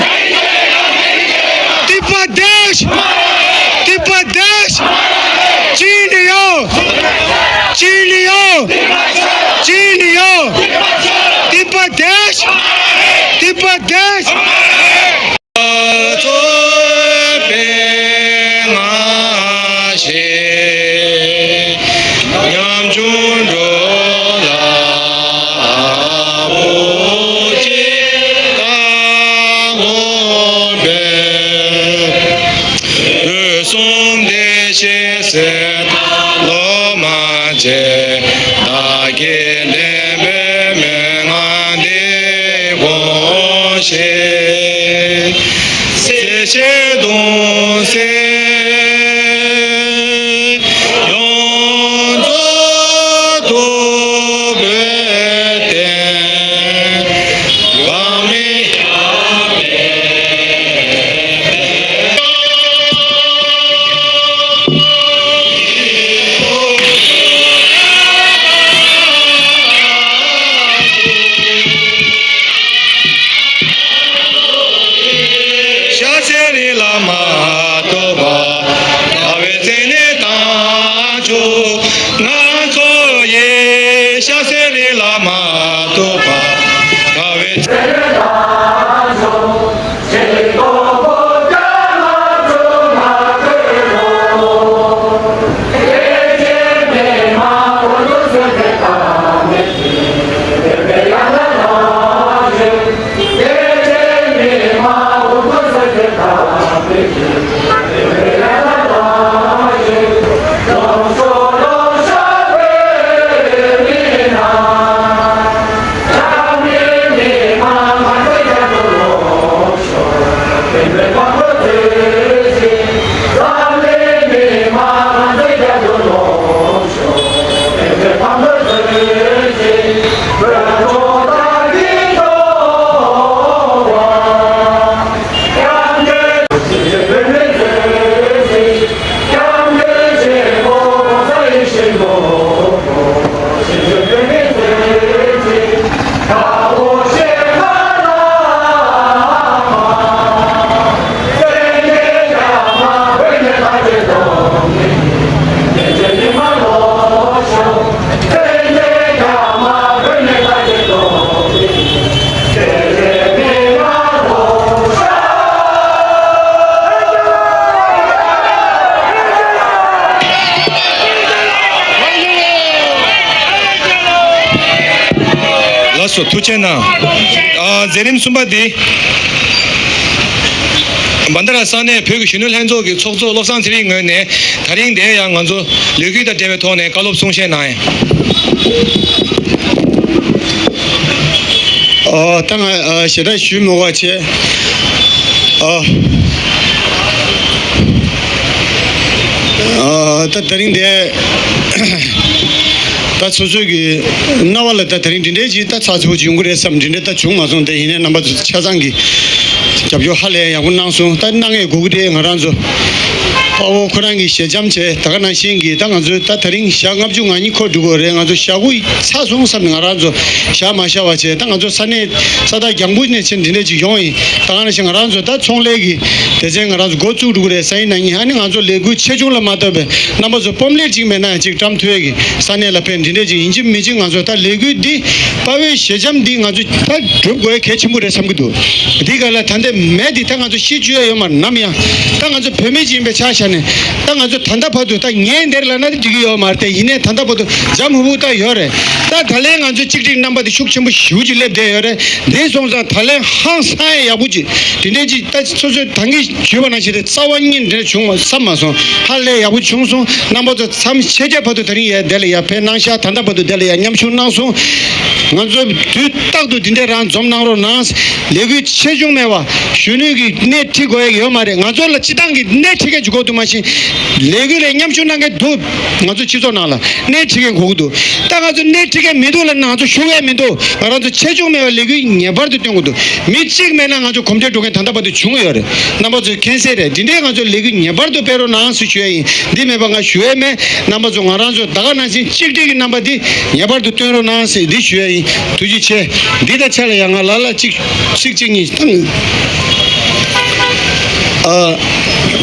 तिब्बत देश, तिब्बत देश, चीन यो, चीन यो, चीन यो। तिब्बत देश, तिब्बत देश। ཉམ་ཆུང་འགྲོ་ལ་བུ་གཅིག་དང་ངོ་འཕེལ། དུས་གསུམ་བདེ་གཤེགས་སྲས་དང་སློབ་མ་བཅས། བདག་གིས་ལེན་པའི་མན་ངག་འདི་དགོངས་ཤིག། སྲིད་ཞིའི་གདུང་སེལ། ཡོངས་རྫོགས་ཐུབ་པའི་རྟེན། འབངས་མི་སྐྱབས་སེང་བླ་མ་ཐུབ་པ། དགའ་བའི་མཚན་ནས་བཏང་བཅུག། ང་ཚོ་ཡི་སྐྱབས་སེང་བླ་མ་ཐུབ་པ། དགའ་བའི་མཚན་ནས་བཏང་བཅུག། ལགས་སོ། ཐུགས་རྗེ་གནང་། ཨ། མཛད་རིམ་གསུམ་པ་འདི། བྷན་དྷ་ར་ས་གནས་བོད་ཀྱི་གཞོན་ནུ་ལྷན་ཚོགས་ཀྱི་ཚོགས་གཙོ་བློ་བཟང་ཚེ་རིང་ངོས་ནས། ད་རིང་འདིར་ཡང་ང་ཚོ་ལོ་རྒྱུས་དང་འབྲེལ་བའི་ཐོག་ནས་བཀའ་སློབ་གསུང་བཤད་གནང་ཡ། ཨ། ད་ང་ཞེ་དྲག་ཞུ་མི་དགོས་པ་བྱས། ཨ། ཨ། ད་ད་རིང་འདིར་ད་སོ་སོའི་གི་རྣ་བ་ལ་ད་ད་རིང་འདི་འདྲའི་ཅིག་ད་ཚགས་ཚུད་པོ་ཅིག་ཡོང་གི་རེད་བསམ། འདི་འདྲ་ད་བྱུང་མ་སོང་། དེ་ཡིན་ནའི་རྣམ་པ་ཚོ་ཆ་ཚང་གིས་རྒྱབ་སྐྱོར་ཧ་ལས་ཡག་པོ་གནང་སོང་། ད་གནང་ཡས་དགོས་ཀྱི་རེད། ང་རང་ཚོ་ དཔའ་བོ་ཁོ་རང་གི་ཞལ་འཆམ་བྱས། ད་ག་ནང་བཞིན་གྱི་ད་ང་ཚོའི་ད་དེ་རིང་ཞག་ལྔ་བཅུ་ང་གཉིས་འཁོར་འགྲོ་གི་རེད། ང་ཚོ་ཞག་དགུ་ཚར་སོང་བསམ་ནས་ང་རང་ཚོ་ཞག་མ་ཤར་བ་བྱས། ད་ང་ཚོ་ས་གནས་ས་ཐག་རྒྱང་བུ་ནས་ཕྱིན་འདི་འདྲས་ཅིག་ཡོང་ཡིན། ད་ག་ནང་བཞིན་ང་རང་ཚོ་ད་ཚོང་ལས་ཀྱི་སྡེ་ཚན་ང་རང་ཚོ་འགོ་བཙུགས་འགྲོ་གི་རེད། ས་ཡིན་ན་ཡིན། ཨ་ནི་ང་ཚོ་ལས་འགུལ་ཆེ་ཆུང་ལ་མ་ལྟོས་པའི་རྣམ་པ་ཚོ་སྤོམ་ལེབ་ཅིག་མེད་ན་ཡང་ཅིག་བཀྲམ་ཐུབ་ཡས་ཀྱི་ས་གནས་ལ་ཕེབས་འདི་འདྲས་ཅིག་ཡིན་གཅིག་མིན་གཅིག་ང་ཚོ་ད་ལས་འགུལ་འདི་དཔའ་བོའི་ཞལ་འཆམ་འདི་ང་ཚོ་ད་སྒྲུབ་དགོས་གལ་ཆེན་པོ་རེད་བསམ་གྱི་འདུག་འདི་ག་ལ་ད་ལྟ་མེད་འདི་ད་ང་ཚོ་ཤི་བཅུག་ཡ་ཡོད་མ་རེད། ནམ་ཡང་ད་ང་ཚོ་བུད་མེད་ཅིག་ཡིན་པའི་ཆ་བཞག་ནས་ད་ང་ཚོ་ད་ལྟ་བར་དུ་ད་ངས་འདིར་ལབ་ན་འགྲིག་གི་ཡོད་མ་རེད་དེ། ཡིན་ནའི་ད་ལྟ་བར་དུ་འཇམ་ཧུ་ཧུ་ད་ཡོད་རེད། ད་ད་ལན་ང་ཚོ་གཅིག་སྒྲིལ་རྣམ་པ་དེ་ཤུགས་ཆེན་པོ་ཞེ་པོ་ཅིག་སླེབས་བསྡད་ཡོད་རེད། འདི་སོང་ཙང་ད་ལན་ཧང་སང་ཡ་ཡག་པོ་ཅིག་དེ་འདྲའི་ཅིག་ད་སོ་སོའི་ད་གིན་ཞུས་པ་ནང་བཞིན་རེད། རྩ་བ་ཉིད་འདྲ་བྱུང་བ་བསམ་མ་སོང་། ཧ་ལས་ཡག་པོ་བྱུང་སོང་། རྣམ་པ་ཚོ་མཚམས་ཆད་ཆད་བར་དུ་ད་རིང་ཡ་དེ་ལ་ཡ་ཕེབས་གནང་ཤག་ད་ལྟ་བར་དུ་དེ་ལ་ཡ་མཉམ་ཞུགས་གནང་སོང་། ང་ཚོ་དུས་རྟག་ཏུ་འདི་འདྲའི་རང་འཛོམས་གནང་རོགས་གནང་། ལས་འགུལ་ཆེ་ཆུང་མེད་པ་གཞོན་ནུ་གི་སྣེ་ཁྲིད་དགོས་ཡ་ཡོད་མ་རེད། ང་ཚོ་ལ་སྤྱི་བཏང་གི་སྣེ་ཁྲིད་མཁན་ཅིག་དགོས་འདུག་མ་གཞི་ལས་འགུལ་ལ་མཉམ་ཞུགས་གནང་མཁན་འདུག་ང་ཚོ་སྤྱི་ཚོགས་ནང་ལ་སྣེ་ཁྲིད་མཁན་དགོས་ཀྱི་འདུག་ད་ང་ཚོ་སྣེ་ཁྲིད་མཁན་མི་འདུག་ལབ་ན་ང་ཚོ་ཞུ་ཡ་མི་འདུག་ང་རང་ཚོ་ཆེ་ཆུང་མེད་པར་ལས་འགུལ་ངེས་པར་དུ་སྟོན་དགོས་འདུག་མི་གཅིག་མེད་ན་ང་ཚོ་གོམ་བགྲོད་འགྲོ་མཁན་ད་ལྟ་བར་དུ་བྱུང་ཡོད་རེད། རྣམ་པ་ཚོས་མཁྱེན་གསལ་རེད། འདི་འདྲའི་ང་ཚོ་ལས་འགུལ་ངེས་པར་དུ་སྤེལ་རོགས་གནང་ཞེས་ཞུ་ཡ་ཡིན། འདི་མེད་པ་ང་ཞུ་ཡ་མེད། རྣམ་པ་ཚོ་ང་རང་ཚོ་ད་ག་ནང་བཞིན་གཅིག་སྒྲིལ་གྱི་རྣམ་པ་འདི་ངེས་པར་དུ་སྟོན་རོགས་གནང་ཞེས་འདི་ཞུ་ཡ་ཡིན། ཐུགས་རྗེ་ཆེ། འདི་དང་ཆ་ལ་ཡང་ང་ལ་ལ་གཅིག་གཅིག་གཅིག་གཉིས་བཏང་། अ,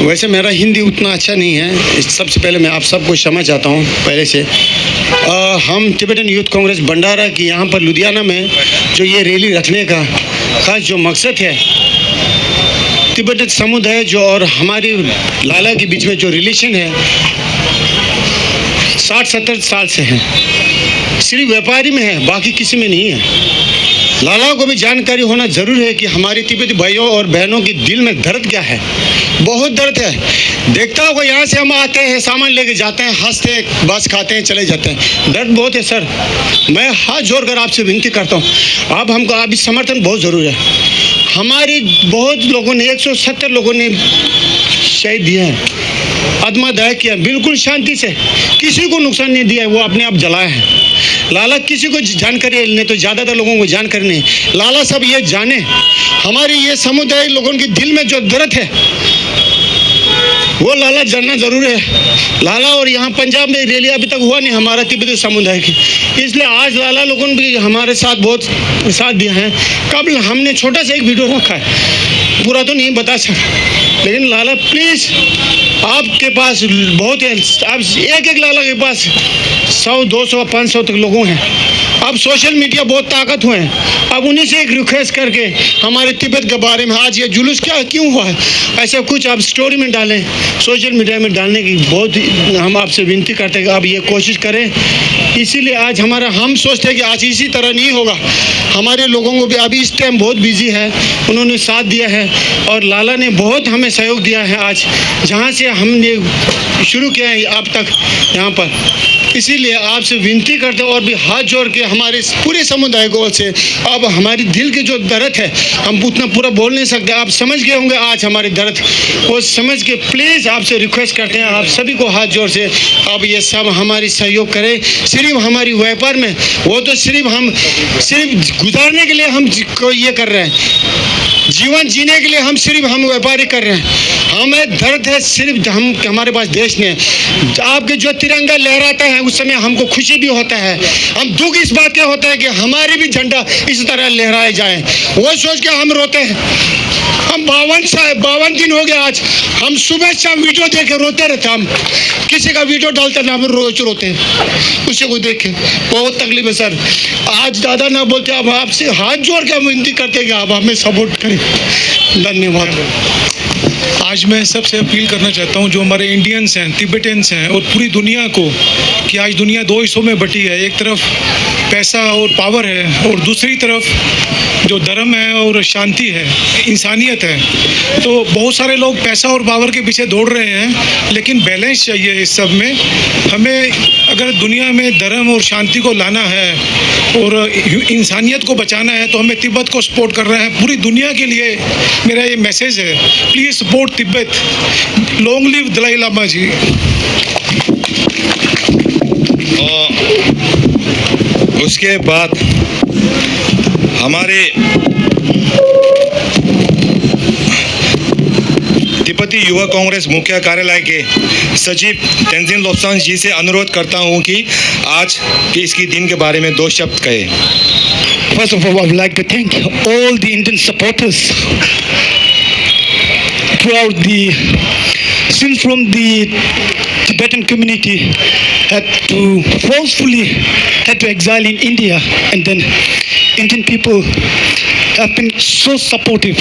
वैसे मेरा हिंदी उतना अच्छा नहीं है। सबसे पहले मैं आप सबको क्षमा चाहता हूँ पहले से। अ, हम टिबेटन यूथ कांग्रेस भंडारा की यहाँ पर लुधियाना में जो ये रैली रखने का खास जो मकसद है, तिब्बत समुदाय जो और हमारे लाला के बीच में जो रिलेशन है, साठ सत्तर साल से है, सिर्फ व्यापारी में है, बाकी किसी में नहीं है। लाला को भी जानकारी होना जरूर है कि हमारे तिब्बती भाइयों और बहनों के दिल में दर्द क्या है। बहुत दर्द है। देखता होगा, यहाँ से हम आते हैं, सामान लेके जाते हैं, हंसते हैं, बस खाते हैं, चले जाते हैं। दर्द बहुत है सर। मैं हाथ जोड़कर आपसे विनती करता हूँ, आप हमको अभी समर्थन बहुत ज़रूरी है। हमारे बहुत लोगों ने, एक सौ सत्तर लोगों ने शहीद दिए हैं, आत्मा दाह किया, बिल्कुल शांति से, किसी को नुकसान नहीं दिया है, वो अपने आप जलाया है। लाला किसी को जानकारी नहीं, तो ज़्यादातर लोगों को जानकारी नहीं। लाला साहब ये जाने, हमारे ये समुदाय लोगों के दिल में जो दर्द है, वो लाला जानना जरूरी है। लाला और यहाँ पंजाब में रैली अभी तक हुआ नहीं हमारा तिब्बती समुदाय की, इसलिए आज लाला लोगों ने भी हमारे साथ बहुत साथ दिया है। कल हमने छोटा सा एक वीडियो रखा है, पूरा तो नहीं बता सकता, लेकिन लाला प्लीज, आपके पास बहुत है, आप एक एक लाला के पास सौ दो सौ पाँच सौ तक लोगों हैं। अब सोशल मीडिया बहुत ताकत हुए हैं, अब उन्हीं से एक रिक्वेस्ट करके हमारे तिब्बत के बारे में आज ये जुलूस क्या क्यों हुआ है, ऐसा कुछ आप स्टोरी में डालें, सोशल मीडिया में डालने की बहुत ही हम आपसे विनती करते हैं कि आप ये कोशिश करें। इसीलिए आज हमारा, हम सोचते हैं कि आज इसी तरह नहीं होगा। हमारे लोगों को भी अभी इस टाइम बहुत बिजी है, उन्होंने साथ दिया है और लाला ने बहुत हमें सहयोग दिया है। आज जहाँ से हमने शुरू किया है अब तक यहाँ पर, इसीलिए आपसे विनती करते हैं और भी हाथ जोड़ के हमारे पूरे समुदाय को से अब हमारे दिल के जो दर्द है, हम उतना पूरा बोल नहीं सकते। आप समझ गए होंगे आज हमारे दर्द, वो समझ के प्लीज आपसे रिक्वेस्ट करते हैं, आप सभी को हाथ जोड़ से, आप ये सब हमारी सहयोग करें। सिर्फ हमारी व्यापार में, वो तो सिर्फ हम सिर्फ गुजारने के लिए हम को ये कर रहे हैं, जीवन जीने के लिए हम सिर्फ हम व्यापारी कर रहे हैं। हमें दर्द है सिर्फ हम, हमारे पास देश में आपके जो तिरंगा लहराता है उस समय हमको खुशी भी होता है, हम दुख इस बात के होता है कि हमारे भी झंडा इस तरह लहराए जाए। वो सोच के हम रोते हैं। हम बावन साल, बावन दिन हो गया आज, हम सुबह शाम वीडियो देख के रोते रहते हैं। हम किसी का वीडियो डालते ना, हम रोज रोते हैं उसी को देख के। बहुत तकलीफ है सर। आज दादा ना बोलते, अब आपसे हाथ जोड़ के हम विनती करते हैं कि आप हमें सपोर्ट करें। धन्यवाद। आज मैं सबसे अपील करना चाहता हूँ, जो हमारे इंडियंस हैं, तिब्बटेंस हैं और पूरी दुनिया को, कि आज दुनिया दो हिस्सों में बटी है। एक तरफ पैसा और पावर है और दूसरी तरफ जो धर्म है और शांति है, इंसानियत है। तो बहुत सारे लोग पैसा और पावर के पीछे दौड़ रहे हैं, लेकिन बैलेंस चाहिए इस सब में। हमें अगर दुनिया में धर्म और शांति को लाना है और इंसानियत को बचाना है, तो हमें तिब्बत को सपोर्ट करना है। पूरी दुनिया के लिए मेरा ये मैसेज है, please support Tibet. Long live Dalai Lama ji. और उसके बाद हमारे तिब्बत युवा कांग्रेस मुख्य कार्यालय के सचिव तेंजिन लोब्सांग जी से अनुरोध करता हूं कि आज के इसके दिन के बारे में दो शब्द कहे। First of all, I would like to thank all the Indian supporters throughout the, since from the Tibetan community had to forcefully had to exile in India, and then Indian people have been so supportive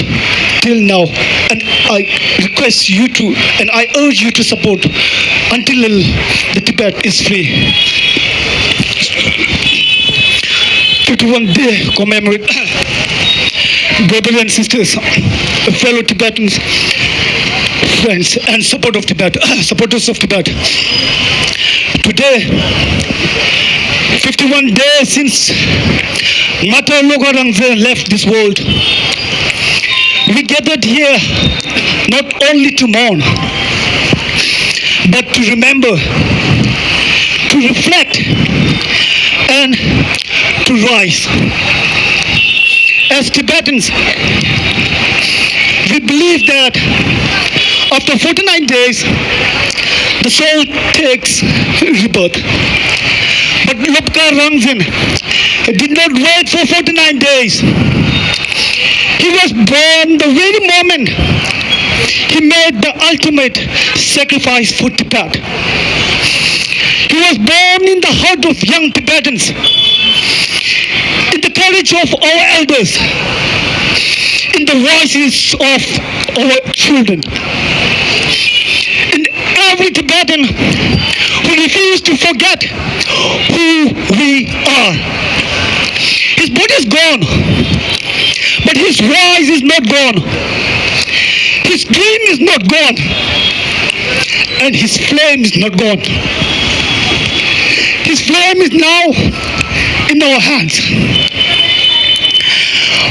till now, and I request you to, and I urge you to support until the Tibet is free. Fifty-one day commemorate, brothers and sisters, fellow Tibetans, friends, and support of Tibet, supporters of Tibet. Today, fifty-one days since Mata Loka Rangzen left this world, we gathered here not only to mourn, but to remember, to reflect, and to rise. As Tibetans, we believe that after forty-nine days, the soul takes rebirth. But Lobkar Rangzen did not wait for forty-nine days. He was born the very moment he made the ultimate sacrifice for Tibet. He was born in the heart of young Tibetans, in the courage of our elders, in the voices of our children, in every Tibetan who refused to forget who we are. His body is gone, but his voice is not gone. His dream is not gone, and his flame is not gone. His flame is now in our hands.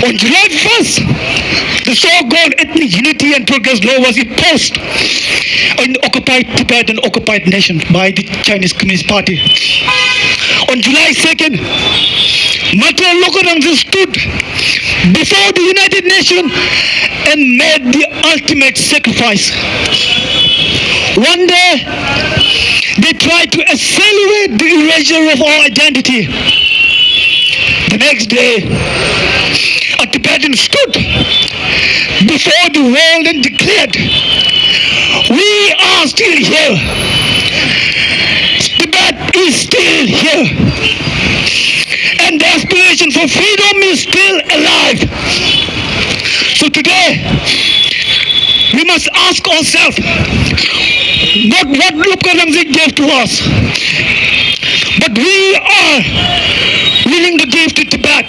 On July first, the so-called Ethnic Unity and Progress Law was imposed on occupied Tibet and occupied nation by the Chinese Communist Party. On July second, Mata Loka Rangzen stood before the United Nations and made the ultimate sacrifice. One day, they tried to accelerate the erasure of our identity. The next day, a Tibetan stood before the world and declared, "We are still here. Tibet is still here. And the aspiration for freedom is still alive." So today, we must ask ourselves not what Lobkar Rangzen gave to us, but we are willing to give to Tibet.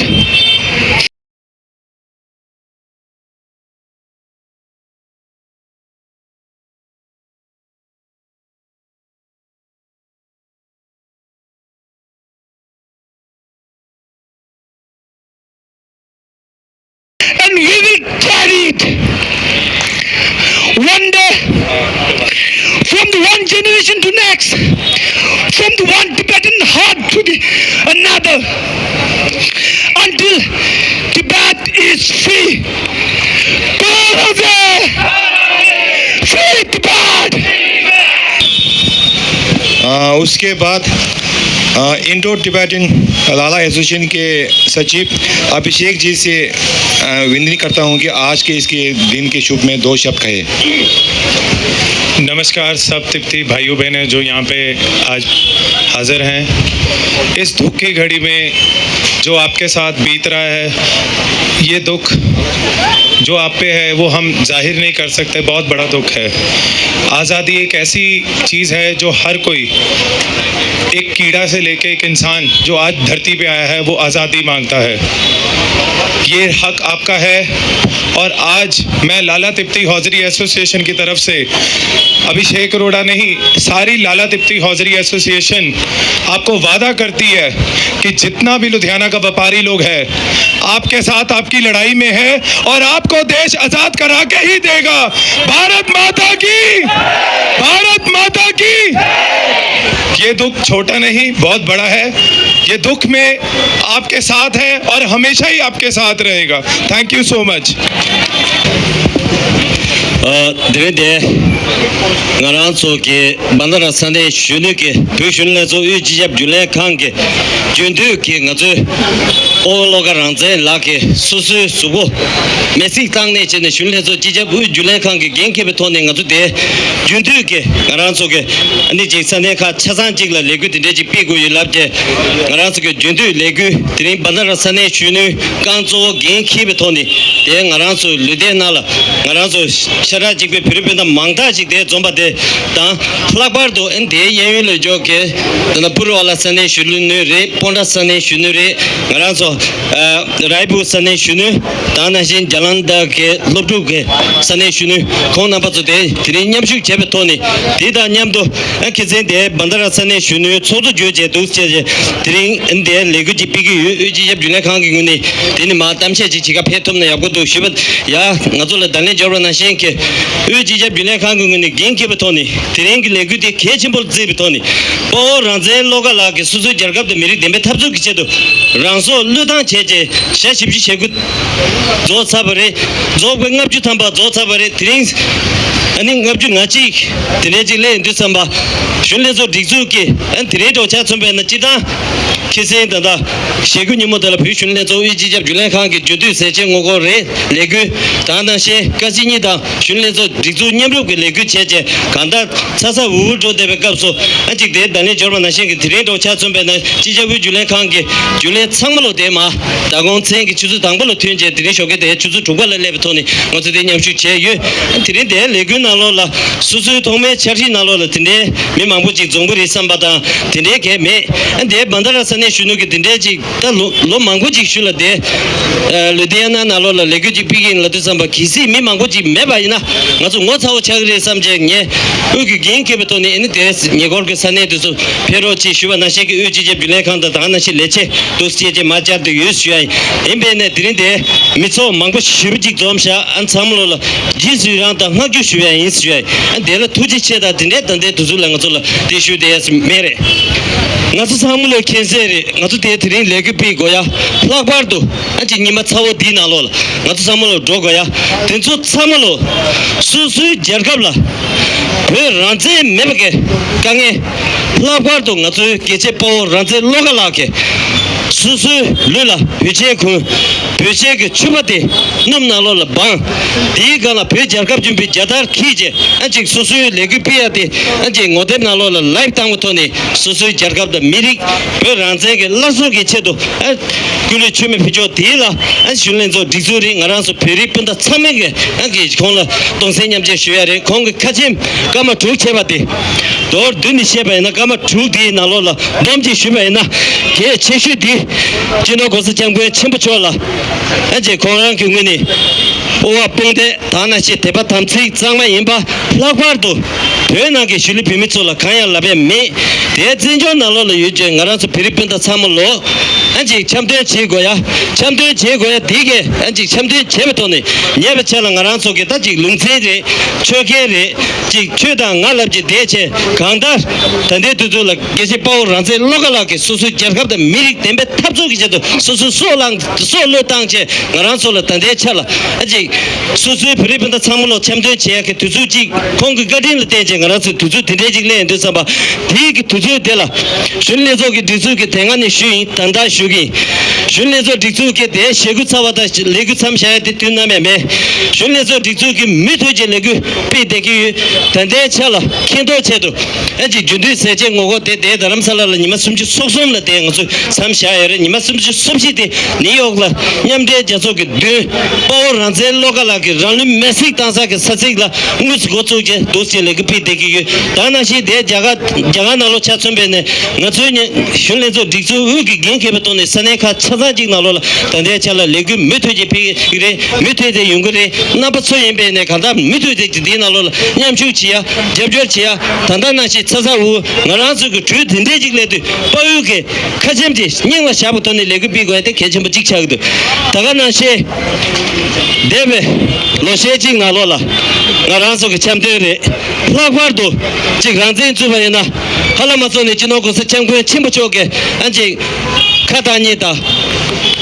And we will carry it. One day, from the one generation to next, from the one Tibetan heart to the another, until Tibet is free. Free Tibet! आ, उसके बाद Indo Tibetan लाला एसोसिएशन के सचिव अभिषेक जी से, अ, विनती करता हूं कि आज के इसके दिन के शुभ में दो शब्द कहे। नमस्कार, सब तिब्बती भाइयों बहनों जो यहाँ पे आज हाजिर हैं। इस दुख की घड़ी में जो आपके साथ बीत रहा है, ये दुख जो आप पे है, वो हम जाहिर नहीं कर सकते, बहुत बड़ा दुख है। आज़ादी एक ऐसी चीज़ है जो हर कोई एक कीड़ा से लेके एक इंसान जो आज धरती पे आया है, वो आज़ादी मांगता है। ये हक आपका है। और आज मैं लाला तिब्बती हौजरी एसोसिएशन की तरफ से, अभिषेक अरोड़ा नहीं, सारी लाला तिब्बती हौजरी एसोसिएशन आपको वादा करती है कि जितना भी लुधियाना का व्यापारी लोग है, आपके साथ आपकी लड़ाई में है और आपको देश आजाद करा के ही देगा। भारत माता की, भारत माता की। ये दुख छोटा नहीं, बहुत बड़ा है। ये दुख में आपके साथ है और हमेशा ही आपके साथ रहेगा। Thank you so much. ཨ། དེ་རིང་འདིར་ང་རང་ཚོ་གི་བན་དྷ་ར་ས་གནས་གཞོན་ནུ་གི་བོད་གཞོན་ནུ་ལྷན་ཚོགས་དབུས་སྤྱི་ཁྱབ་རྒྱུན་ལས་ཁང་གི་རྒྱུན་མཐུད་ཀྱི་ང་ཚོའི་སྤོ་བོ་བློ་དགའ་རང་བཙན་ལགས་ཀྱིས་སོ་སོའི་གཟུགས་པོ་མེ་བསྲེགས་བཏང་ནས་བྱས་ནས་གཞོན་ནུ་ལྷན་ཚོགས་སྤྱི་ཁྱབ་དབུས་རྒྱུན་ལས་ཁང་གི་འགན་འཁྱེར་བའི་ཐོག་ནས་ང་ཚོ་འདིར་རྒྱུན་མཐུད་ཀྱི་ང་རང་ཚོ་གི་ཨ་ནི་ཅིག་ས་གནས་ཁག་ཆ་ཚང་གཅིག་ལ་ལས་འགུལ་དེ་འདྲ་ཅིག་སྤེལ་དགོས་ཡོད་ལབ་བྱས། ང་རང་ཚོ་གི་རྒྱུན་མཐུད་ལས་འགུལ་དེ་རིང་བན་དྷ་ར་ས་གནས་གཞོན་ནུའི་རྐང་གཙོ་བོ་འགན་འཁྱེར་བའི་ཐོག་ནས་དེ་ང་རང་ཚོའི་ལུས་རྟེན་ནང་ལ་ང་རང་ཚོ་ཤ་ཁྲག་གཅིག་པའི་བོད་རིགས་སྤུན་ཟླ་མང་དག་ཅིག་དེ་འཛོམས་པ་དེ་དང་། ལྷག་པར་དུ་ཨ་ནི་དེའི་གཡས་གཡོན་ལ་འཇོག་གི་ད་ལྟ་པུ་རུ་ཝ་ལ་ས་གནས་གཞོན་ནུ་རེད། སྤོན་ཊ་ས་གནས་གཞོན་ནུ་རེད། ང་རང་ཚོ་ཨ་རའི་པུར་ས་གནས་གཞོན་ནུ་དང་ནང་བཞིན་ཇ་ལན་དྷར་གྱི་སློབ་ཕྲུག་གི་ས་གནས་གཞོན་ནུ་ཁོང་རྣམ་པ་ཚོ་དེ་དེ་རིང་མཉམ་ཞུགས་བྱས་པའི་ཐོག་ནས་དེ་དང་མཉམ་དུ། ཨ། ཁ་སང་དེ་བན་དྷ་ར་ས་གནས་གཞོན་ནུའི་ཚོགས་གཙོ་བརྗོད་བྱས་འདུག་ཅེས་དེ་རིང་འདིར་ལས་འགུལ་ཅིག་སྤེལ་གྱི་ཡོད། དབུས་སྤྱི་ཁྱབ་རྒྱུན་ལས་ཁང་གི་ངོས་ནས་དེ་ནི་མར་གཏམ་བཤད་ཅིག་བྱེད་ག་ཕེབས་ཐུབ་ན་ཡག་པོ་འདུག་ཞུས་པ། ཡ། ང་ཚོ་ལ་བརྡ་ལན་འབྱོར་བ་ནང་བཞིན་གྱི་དབུས་སྤྱི་ཁྱབ་རྒྱུན་ལས་ཁང་གི་ངོས་ནས་འགན་འཁྱེར་བའི་ཐོག་ནས་དེ་རིང་གི་ལས་འགུལ་དེ་གལ་ཆེན་པོར་བརྩིས་པའི་ཐོག་ནས་དཔའ་བོ་རང་བཙན་བློ་དགའ་ལགས་ཀྱིས་སོ་སོའི་རྒྱལ་ཁབ་དང་མི་རིགས་བདེན་པའི་འཐབ་རྩོད་ཀྱི་ཆེད་དུ་རང་སྲོག་བློས་བཏང་བྱས་རྗེས་ཞག་བཞི་བཅུ་ཞེ་དགུ་རྫོགས་ཚར་བ་རེད། རྫོགས་པའི་ལྔ་བཅུ་ཐམ་པ་རྫོགས་ཚར་བ་རེད། དེ་རིང་ཨ་ནི་ལྔ་བཅུ་ང་གཅིག་དེ་འདྲའི་ཅིག་སླེབས་ཡོང་དུས་ཙམ་པ། གཞོན་ལྷན་ཚོགས་སྒྲིག་འཛུགས་ཀྱིས་ཨ་ནི་དེ་རིང་གྲོགས་ཆ་མཚོན་པས་ན་སྤྱིར་བཏང་ཁ་སང་ད་ལྟ་ཞེ་དགུ་ཉིན་མོ་དེ་ལ་བོད་གཞོན་ལྷན་ཚོགས་དབུས་སྤྱི་ཁྱབ་རྒྱུན་ལས་ཁང་གི་རྒྱུན་མཐུད་ཟས་བཅད་ངོ་རྒོལ་རེད། ལས་འགུལ་དང་ནང་བཞིན་ཀ་ཅིག་གཉིས་དང་གཞོན་ལྷན་ཚོགས་སྒྲིག་འཛུགས་མཉམ་རུབ་ཀྱི་ལས་འགུལ་བྱས་རྗེས་གང་ལྟར་ཚ་ཚ་འུར་འུར་འགྲོ་བསྡད་པའི་སྐབས་སུ། ཨ་ཅིག་དེའི་བརྡ་ལན་འབྱོར་བ་ནང་བཞིན་གྱི་དེ་རིང་གྲོགས་ཆ་མཚོན་པས་ན་སྤྱི་ཁྱབ་དབུས་རྒྱུན་ལས་ཁང་གི་རྒྱུན་ལས་ཚང་མ་ལོ་དེ་མ་ཟླ་གོང་མཚན་གྱི་ཆུ་ཚོད་དང་པོ་ལ་ཐོན་རྗེས་དེ་རིང་ཞོགས་ཀའི་དེའི་ཆུ་ཚོད་དྲུག་པ་ལ་སླེབས་པའི་ཐོག་ནས་ང་ཚོ་དེ་མཉམ་ཞུགས་བྱས་ཡོད། དེ་རིང་དེའི་ལས་འགུལ་ནང་ལོགས་ལ་སོ་སོའི་ཐོག་མའི་འཆར་གཞི་ནང་ལོགས་ལ་དེ་འདྲའི་མི་མང་པོ་ཅིག་འཛོམས་ཀྱི་རེད་བསམ་པ་དང་དེ་འདྲའི་གལ་མེད། ཨ་དེའི་བན་དྷ་ར་ས་གནས་གཞོན་ནུ་གི་དེ་འདྲའི་ཅིག་ད་ལོ་ལོ་མང་པོ་ཅིག་ཤུལ་ལ་དེ་ཨ་ལུ་དྷི་ཡ་ན་ནང་ལོགས་ལ་ལས་འགུལ་ཅིག་སྤེལ་གྱི་ཡིན་ལབ་དུས་ཙམ་པ་གལ་སྲིད་མི་མང་པོ་ཅིག་མེད་པ་ཡིན་ན་ང་ཚོ་ངོ་ཚ་བོ་ཆགས་ཀྱི་རེད་བསམ་བྱས་ངས་དབུས་ཀྱི་འགན་འཁྱེར་བའི་ཐོག་ནས་ཨ་ནི་དེ་ཉེ་འཁོར་གྱི་ས་གནས་དེ་ཚོ་ཕེབས་རོགས་ཅེས་ཞུས་པ་ནང་བཞིན་གྱི་དབུས་སྤྱི་ཁྱབ་རྒྱུན་ལས་ཁང་དང་ད་ག་ནང་བཞིན་ལས་བྱེད་འདུག་སེ་བྱས་རྗེས་མར་བཅར་དུ་ཡོད་ཞུ་ཡ་ཡིན། ཡིན་པས་ན་དེ་རིང་དེ་མི་ཚོགས་མང་པོ་ཞེ་པོ་ཅིག་འཛོམས་ཤག་ཨ་ཚང་མ་ལོ་ལ་རྗེས་སུ་ཡི་རང་དང་བསྔགས་བརྗོད་ཞུ་ཡ་ཡིན་ཞུ་ཡ་ཡིན། ཨ་དེ་ལ་ཐུགས་རྗེ་ཆེ་དང་དེ་འདྲའི་ད་ལྟའི་དུས་ཚོད་ལ་ང་ཚོ་ལ་དེ་ཞུ་བསྡད་ཡ་མེད་རེད། ང་ཚོ་ཚང་མ་ལོ་མཁྱེན་གསལ་རེད། ང་ཚོ་དེ་དེ་རིང་ལས་འགུལ་སྤེལ་དགོས་ཡ་ལྷག་པར་དུ་ཨ་ཅིག་ཉི་མ་ཚ་བོ་འདིའི་ནང་ལོགས་ལ་ང་ཚོ་ཚང་མ་ལོ་འགྲོ་དགོས་ཡ། དེ་ཚོ་ཚང་མ་ལོ་སོ་སོའི་རྒྱལ་ཁབ་ལ་བོད་རང་བཙན་མེད་པ་གི་དཀའ་ངལ། ལྷག་པར་དུ་ང་ཚོའི་རྒྱལ་གཅེས་དཔའ་བོ་རང་བཙན་བློ་དགའ་ལགས་ཀྱིས་སོ་སོའི་ལུས་ལ་བོད་ཆས་གོན། བོད་ཆས་ཀྱི་ཕྱུ་པ་དེ་སྣུམ་ནང་ལོགས་ལ་སྦངས། དེའི་སྒང་ལ་བོད་རྒྱལ་ཁབ་ཆེན་པོའི་རྒྱལ་དར་འཁྱེར་རྗེས་ཨ་ཅིག་སོ་སོའི་ལས་འགུལ་སྤེལ་ཡ་དེ་ཨ་ཅིག་ངོ་དེབ་ནང་ལོགས་ལ་ལའིབ་བཏང་བའི་ཐོག་ནས་སོ་སོའི་རྒྱལ་ཁབ་དང་མི་རིགས་བོད་རང་བཙན་གྱི་སླར་གསོ་གི་ཆེད་དུ་ཨ་སྐུ་ལུས་མཆོད་མེ་ཕུལ་ཕྱོགས་དེ་ལ་ཨ་གཞོན་ལྷན་ཚོགས་སྒྲིག་འཛུགས་རེད། ང་རང་ཚོ་བོད་རིགས་སྤུན་ཟླ་ཚང་མས་ཀྱི་ཨ་ཀྱི་ཁོང་ལ་གདུང་སེམས་མཉམ་སྐྱེད་ཞུ་ཡ་རེད། ཁོང་གི་ཁ་ཆེམས་སྐར་མ་དྲུག་བྱས་པ་དེ་མདོར་བསྡུས་ནས་བཤད་པ་ཡིན་ན་སྐར་མ་དྲུག་དེའི་ནང་ལོགས་ལ་སྡོམ་གཅིག་ཞུས་པ་ཡིན་ན་གལ་ཆེ་ཤོས་དེ་སྤྱི་ནོར་༸གོང་ས་༸སྐྱབས་མགོན་ཆེན་པོ་མཆོག་ལ་ཨ་ཅེ་ཁོང་རང་གི་ངོས་ནས་དབུ་བ་དཔུང་འདེགས་དང་ནང་བཞིན་དད་པ་དམ་ཚིག་གཙང་མ་ཡིན་པ། ལྷག་པར་དུ་བོད་ནང་གི་གཞིས་ལུས་བོད་མི་ཚོ་ལ་གང་ཡང་ལབ་ཡ་མེད། དེའི་བཙན་བྱོལ་ནང་ལོགས་ལ་ཡོད་ཅེས་ང་རང་ཚོ་བོད་རིགས་སྤུན་ཟླ་ཚང་མ་ལོ་ཨ་ཅིག་འཆམ་མཐུན་བྱེད་དགོས་ཡ། འཆམ་མཐུན་བྱེད་དགོས་ཡ་དེ་གས་ཨ་ཅིག་འཆམ་མཐུན་བྱེད་པའི་ཐོག་ནས་ཉེ་བའི་ཆར་ལ་ང་རང་ཚོ་གི་ད་ཅིག་ལུང་ཚན་རེད། ཆོས་ཁེལ་རེད། ཅིག་ཁྱོད་དང་ང་ལབ་ཅིག་བསྡད་བྱས་གང་ལྟར་ད་ལྟའི་དུས་ཚོད་ལ་དགེ་བཤེས་དཔའ་བོ་རང་བཙན་བློ་དགའ་ལགས་ཀྱིས་སོ་སོའི་རྒྱལ་ཁབ་དང་མི་རིགས་བདེན་པའི་འཐབ་རྩོད་ཀྱི་ཆེད་དུ་སོ་སོའི་སྲོག་བླངས་སྲོག་བློས་བཏང་བྱས་ང་རང་ཚོ་ལ་ད་ལྟའི་ཆ་ལ་ཨ་ཅིག་སོ་སོའི་བོད་རིགས་སྤུན་ཟླ་ཚང་མ་ལོ་འཆམ་མཐུན་བྱེད་ཡག་གི་དུས་ཚོད་ཅིག་ཁོང་གི་བཀའ་དྲིན་ལ་བརྟེན་བྱས་ང་རང་ཚོའི་དུས་ཚོད་དེ་འདྲའི་ཅིག་སླེབས་ཡོང་དུས་ཙམ་པ་དེའི་གི་དུས་ཚོད་དེ་ལ་གཞོན་ལྷན་ཚོགས་ཀྱི་སྒྲིག་འཛུགས་ཀྱི་དེ་སྔ་ནས་ཞུས་ཡིན། ད་ལྟ་ཞུ་གི་ཡིན། གཞོན་ལྷན་ཚོགས་སྒྲིག་འཛུགས་ཀྱི་དེ་ཞེ་དགུ་ཚར་བ་དང་ལས་འགུལ་མཚམས་བཞག་ཡ་དེ་དུས་ནམ་ཡང་མེད། གཞོན་ལྷན་ཚོགས་སྒྲིག་འཛུགས་ཀྱི་མུ་མཐུད་ཀྱི་ལས་འགུལ་སྤེལ་བསྡད་ཀྱི་ཡོད། ད་ལྟའི་ཆ་ལ་མཁྱེན་རྟོགས་ཆེད་དུ་ཨ་ཅེ་རྒྱུན་མཐུད་ཟས་བཅད་ངོ་རྒོལ་དེ་དེ་རྡ་རམ་ས་ལ་ལ་ཉི་མ་སུམ་ཅུ་སོ་གསུམ་ལ་དེ་ང་ཚོས་མཚམས་བཞག་ཡོད་རེད། ཉི་མ་སུམ་ཅུ་སོ་བཞི་དེ་ནིའུ་ཡོག་ལ་མཉམ་འབྲེལ་རྒྱལ་ཚོགས་ཀྱི་མདུན་དཔའ་བོ་རང་བཙན་བློ་དགའ་ལགས་ཀྱིས་རང་ལུས་མེར་སྲེག་བཏང་ས་གི་ས་ཚིགས་ལ་དངོས་སུ་འགོ་བཙུགས་རྗེས་འདུག་སེ་ལས་འགུལ་སྤེལ་བསྡད་ཀྱི་ཡོད། ད་ནང་བཞིན་དེ་རྒྱ་གར་རྒྱ་གར་ནང་ལོགས་ཆ་མཚོན་པས་ནས་ང་ཚོའི་ཉེ་གཞོན་ལྷན་ཚོགས་སྒྲིག་འཛུགས་དབུས་ཀྱི་འགན་འཁྱེར་བའི་ཐོག་ནས་ས་གནས་ཁག་ཆ་ཚང་གཅིག་ནང་ལོགས་ལ་ད་ལྟའི་ཆ་ལ་ལས་འགུལ་མུ་མཐུད་ཀྱིས་སྤེལ་གྱི་རེད། མུ་མཐུད་དེ་ཡོང་གི་རེད། རྣམ་པ་ཚོ་ཡིན་པས་ནས་གང་ལྟར་མུ་མཐུད་དེ་འདིའི་ནང་ལོགས་ལ་མཉམ་ཞུགས་བྱེད་ཡ་རྒྱབ་སྐྱོར་བྱེད་ཡ། ད་ལྟ་ནང་བཞིན་ཚ་ཚ་འུར་འུར་ང་རང་ཚོ་གི་གྲོས་དེ་འདྲས་ཅིག་སླེབས་དུས་དཔའ་བོའི་གི་ཁ་ཆེམས་དེ་སྙིང་ལ་བཞག་པའི་ཐོག་ནས་ལས་འགུལ་སྤེལ་དགོས་ཡ་དེ་གལ་ཆེན་པོ་གཅིག་ཆགས་ཀྱི་འདུག་ད་ག་ནང་བཞིན་འདས་པའི་ལོ་ཤས་གཅིག་ནང་ལོགས་ལ་ང་རང་ཚོ་གི་འཆམ་མཐུན་རེད། ལྷག་པར་དུ་ཅིག་རང་བཙན་རྩོད་པ་ཡིན་ན། ཧ་ལམ་མ་ཚོ་ནི་སྤྱི་ནོར་གོང་ས་སྐྱབས་མགོན་ཆེན་པོ་མཆོག་གིས་ཨ་ཅིག་ཁ་བཏང་མཁན་དང་།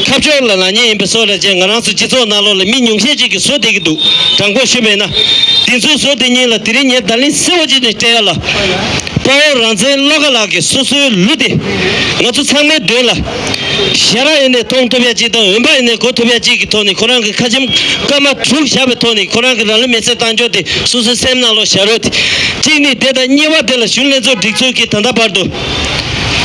ཁ་ཕྱོགས་ལ་ལངས་མཁན་ཡིན་པའི་བཟོ་འདྲ་བྱས། ང་རང་ཚོ་སྤྱི་ཚོགས་ནང་ལོགས་ལ་མི་ཉུང་ཤས་ཅིག་གིས་བཟོ་བསྡད་ཀྱི་འདུག། དྲང་པོ་ཞུས་པ་ཡིན་ན། དེ་ཚོའི་བཟོ་དེ་ཉིད་ལ་དེ་རིང་ངས་བརྡ་ལན་གསལ་བོ་ཅིག་ནས་སྤྲད་ཡ་ལ། དཔའ་བོ་རང་བཙན་བློ་དགའ་ལགས་ཀྱིས་སོ་སོའི་ལུས་དེ་ང་ཚོ་ཚང་མའི་མདུན་ལ། ཞལ་རག་ཡིན་ནའི་མཐོང་ཐུབ་ཡ་གཅིག་དང་། འོན་པ་ཡིན་ནའི་གོ་ཐུབ་ཡ་གཅིག་གི་ཐོག་ནས། ཁོ་རང་གི་ཁ་ཆེམས་སྐར་མ་དྲུག་བཞག་པའི་ཐོག་ནས་ཁོ་རང་གི་རང་ལུས་མེར་སྲེག་བཏང་ཕྱོགས་དེ་སོ་སོའི་སེམས་ནང་ལོགས་བཞག་རོགས་དེ་གཅིག་ནས། དེ་དང་གཉིས་པ་དེ་ལ་གཞོན་ནུ་ལྷན་ཚོགས་སྒྲིག་འཛུགས་ཀྱིས་ད་ལྟ་བར་དུ་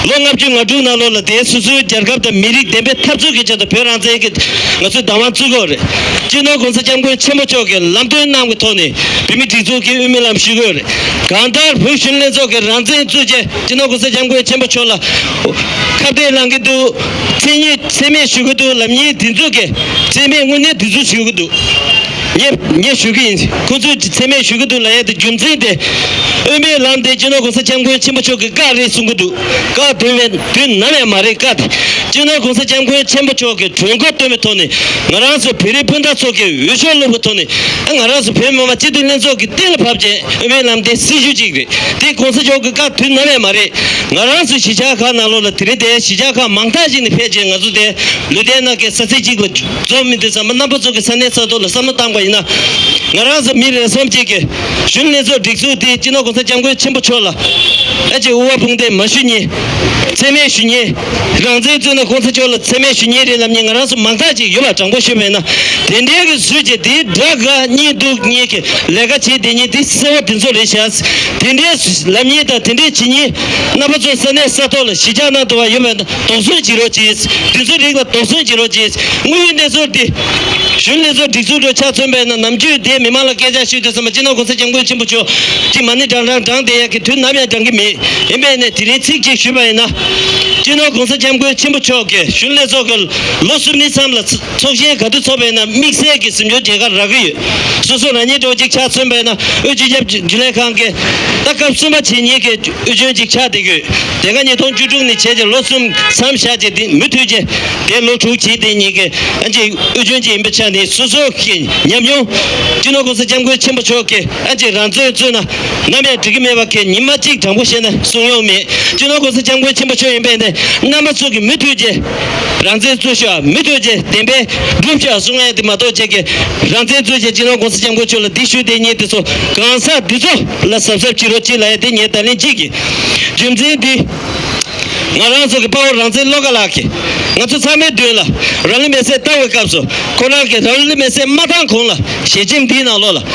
ལོ་ལྔ་བཅུ་ང་དྲུག་ནང་ལོགས་ལ་དེའི་སོ་སོའི་རྒྱལ་ཁབ་དང་མི་རིགས་བདེན་པའི་འཐབ་རྩོད་ཀྱི་ཆེད་དུ་བོད་རང་བཙན་གྱི་ང་ཚོས་བདག་དབང་བཙུགས་ཡོད་རེད། སྤྱི་ནོར་གོང་ས་སྐྱབས་མགོན་ཆེན་པོ་མཆོག་གིས་ལམ་སྟོན་གནང་བའི་ཐོག་ནས་བོད་མིའི་སྒྲིག་འཛུགས་ཀྱི་དབུ་མའི་ལམ་ཞུ་གི་ཡོད་རེད། གང་ལྟར་བོད་གཞོན་ནུ་ལྷན་ཚོགས་ཀྱིས་རང་བཙན་རྩོད་ཆེད་སྤྱི་ནོར་གོང་ས་སྐྱབས་མགོན་ཆེན་པོ་མཆོག་ལ་ཁ་གཏད་ལངས་ཀྱི་འདུག། མཚན་སྙན་མཚན་སྨད་ཞུ་གི་འདུག་ལབ་མཁན་དེ་ཚོ་གིས་མཚན་སྨད་དངོས་གནས་དེ་ཚོ་ཞུ་གི་འདུག། ངས་ངས་ཞུ་གི་ཡིན། ཁོ་ཚོས་མཚན་སྨད་ཞུ་གི་འདུག་ལབ་ཡ་དེ་རྒྱུ་མཚན་དེ། དབུ་མའི་ལམ་དེ་སྤྱི་ནོར་གོང་ས་སྐྱབས་མགོན་ཆེན་པོ་མཆོག་གི་བཀའ་རེད་གསུང་གི་འདུག། བཀའ་དོན་མེད་དུས་ནམ་ཡང་མ་རེད། བཀའ་དེ་སྤྱི་ནོར་གོང་ས་སྐྱབས་མགོན་ཆེན་པོ་མཆོག་གི་གྲོས་འགོ་བཏོན་པའི་ཐོག་ནས་ང་རང་ཚོ་བོད་རིགས་སྤུན་ཟླ་ཚོ་གི་འོས་ཤོག་བླུགས་པའི་ཐོག་ནས། ང་རང་ཚོ་བོད་མི་མང་སྤྱི་འཐུས་ལྷན་ཚོགས་ཀྱི་གཏན་ལ་ཕབ་བྱས། དབུ་མའི་ལམ་དེ་སྲི་ཞུ་གཅིག་རེད། དེ་གོང་ས་མཆོག་གི་བཀའ་དུས་ནམ་ཡང་མ་རེད། ང་རང་ཚོ་གཞིས་ཆགས་ཁག་ནང་ལོགས་ལ་དེ་རིང་དེ་གཞིས་ཆགས་ཁག་མང་དག་ཞིག་ནས་ཕེབས་བྱས། ང་ཚོ་དེ་ལུས་རྟེན་ནང་གི་ས་ཚིགས་གཅིག་ལ་འཛོམས་མི་འདུག་བསམ་པ། རྣམ་པ་ཚོ་གི་ས་གནས་ས་ཐོག་ལ་བསམ་བློ་བཏང་པ་ཡིན་ན། ང་རང་ཚོ་མི་རེ་ཟུང་གཅིག་གིས་གཞོན་ནུ་ལྷན་ཚོགས་སྒྲིག་འཛུགས་དེ་སྤྱི་ནོར་གོང་ས་སྐྱབས་མགོན་ཆེན་པོ་མཆོག་ལ་ཨ་ཅེ་དབུ་བ་དཔུང་འདེགས་མ་ཞུ་མཁན། མཚན་སྨད་ཞུ་མཁན། རང་བཙན་རྩོད་ན་གོང་ས་མཆོག་ལ་མཚན་སྨད་ཞུ་མཁན་རེད་ལབ་མཁན་ང་རང་ཚོ་མང་དག་ཅིག་ཡོད་པ་དྲང་པོ་ཞུས་པ་ཡིན་ན། དེ་འདྲའི་གི་བཟོས་བྱས་དེའི་དགྲ་དགའ་གཉེན་སྡུག་གཉིས་ཀྱི་ལས་ཀ་བྱེད་བསྡད་མཁན་དེ་གསལ་བོ་དེ་ཚོ་རེད་ཤག། དེ་འདྲའི་ལབ་མཁན་དང་དེ་འདྲའི་བྱེད་མཁན་རྣམ་པ་ཚོ་ས་གནས་ས་ཐོག་ལ་གཞིས་ཆགས་ནང་དུ་བ་ཡོད་པ་དོགས་ཟོན་བྱེད་རོགས་གྱིས། དེ་ཚོའི་རིགས་ལ་དོགས་ཟོན་བྱེད་རོགས་གྱིས། དངོས་ཡོད་གནས་ཚུལ་དེ་གཞོན་ལྷན་ཚོགས་སྒྲིག་འཛུགས་འགྲོ་ཆ་མཚོན་པ་ཡིན་ན། ནམ་རྒྱུན་དེ་མི་མང་ལ་སྐད་ཆ་ཞུས་དུས་ཙམ་པ་སྤྱི་ནོར་གོང་ས་སྐྱབས་མགོན་ཆེན་པོ་མཆོག་གིས་མ་ཎི་བགྲང་བགྲང་བགྲང་བསྡད་ཡག་གི་དུས་ནམ་ཡང་བགྲང་གི་མེད། ཡིན་པས་ནས་དེ་རིང་ཚིག་གཅིག་ཞུས་པ་ཡིན་ན། སྤྱི་ནོར་གོང་ས་སྐྱབས་མགོན་ཆེན་པོ་མཆོག་གིས་གཞོན་ལྷན་ཚོགས་ཀྱི་ལོ་གསུམ་རིང་མཚམས་ལ་ཚོགས་ཆེན་ག་དུས་ཚོགས་པ་ཡིན་ན་དམིགས་བསལ་གྱི་གཟིམ་ཆུང་མཇལ་ཁ་རག་གི་ཡོད། སོ་སོ་རང་ཉིད་འདྲ་བོ་ཅིག་ཆ་མཚོན་པ་ཡིན་ན། དབུས་སྤྱི་ཁྱབ་རྒྱུན་ལས་ཁང་གི་ད་སྐབས་གསུམ་པ་བྱེད་མཁན་གྱི་དབུས་རྒྱུན་ཅིག་ཆགས་བསྡད་ཀྱི་ཡོད། དེ་སྔ་ཉིས་སྟོང་བཅུ་དྲུག་ནས་བྱས་རྗེས་ལོ་གསུམ་མཚམས་བཞག་རྗེས། དེ་མུ་མཐུད་རྗེས་དེ་ལོ་དྲུག་བྱས་བསྡད་མཁན་གྱི་ཨ་ཅེ་དབུས་རྒྱུན་ཅིག་ཡིན་པའི་ཆ་ནས། སོ་སོ་གི་ཉམས་མྱོང་། སྤྱི་ནོར་གོང་ས་སྐྱབས་མགོན་ཆེན་པོ་མཆོག་གིས་ཨ་ཅེ་རང་བཙན་རྩོད་ན་ནམ་ཡང་འགྲིག་གི་མེད་པ་གི་ཉི་མ་གཅིག་དྲང་པོ་བཤད་ན་གསུང་ཡོང་མེད། སྤྱི་ནོར་གོང་ས་སྐྱབས་མགོན་ཆེན་པོ་མཆོག་ཡིན་པས་ནས་རྣམ་པ་ཚོ་གིས་མུ་མཐུད་རྗེས་རང་བཙན་རྩོད་ཤོག། མུ་མཐུད་རྗེས་བདེན་པའི་སྒྲུབ་ཤོག་གསུང་ཡ་དེ་མ་གཏོགས། ཁྱེད་ཀྱིས་རང་བཙན་རྩོད་བྱས་སྤྱི་ནོར་གོང་ས་སྐྱབས་མགོན་མཆོག་ལ་འདི་ཞུས་བསྡད་མཁན་དེ་ཚོ་གང་ཟག་འདི་ཚོ་ལ་གཟབ་གཟབ་བྱེད་རོགས་གྱིས་ལབ་ཡ་དེ་ངས་བརྡ་ལན་གཅིག་གིས། རྒྱུ་མཚན་འདི། ང་རང་ཚོ་གི་དཔའ་བོ་རང་བཙན་བློ་དགའ་ལགས་ཀྱིས་ང་ཚོ་ཚང་མའི་མདུན་ལ་རང་ལུས་མེར་སྲེག་བཏང་བའི་སྐབས་སུ། ཁོ་རང་གིས་རང་ལུས་མེར་སྲེག་མ་བཏང་གོང་ལ་ཞལ་ཆེམས་འདིའི་ནང་ལོགས་ལ།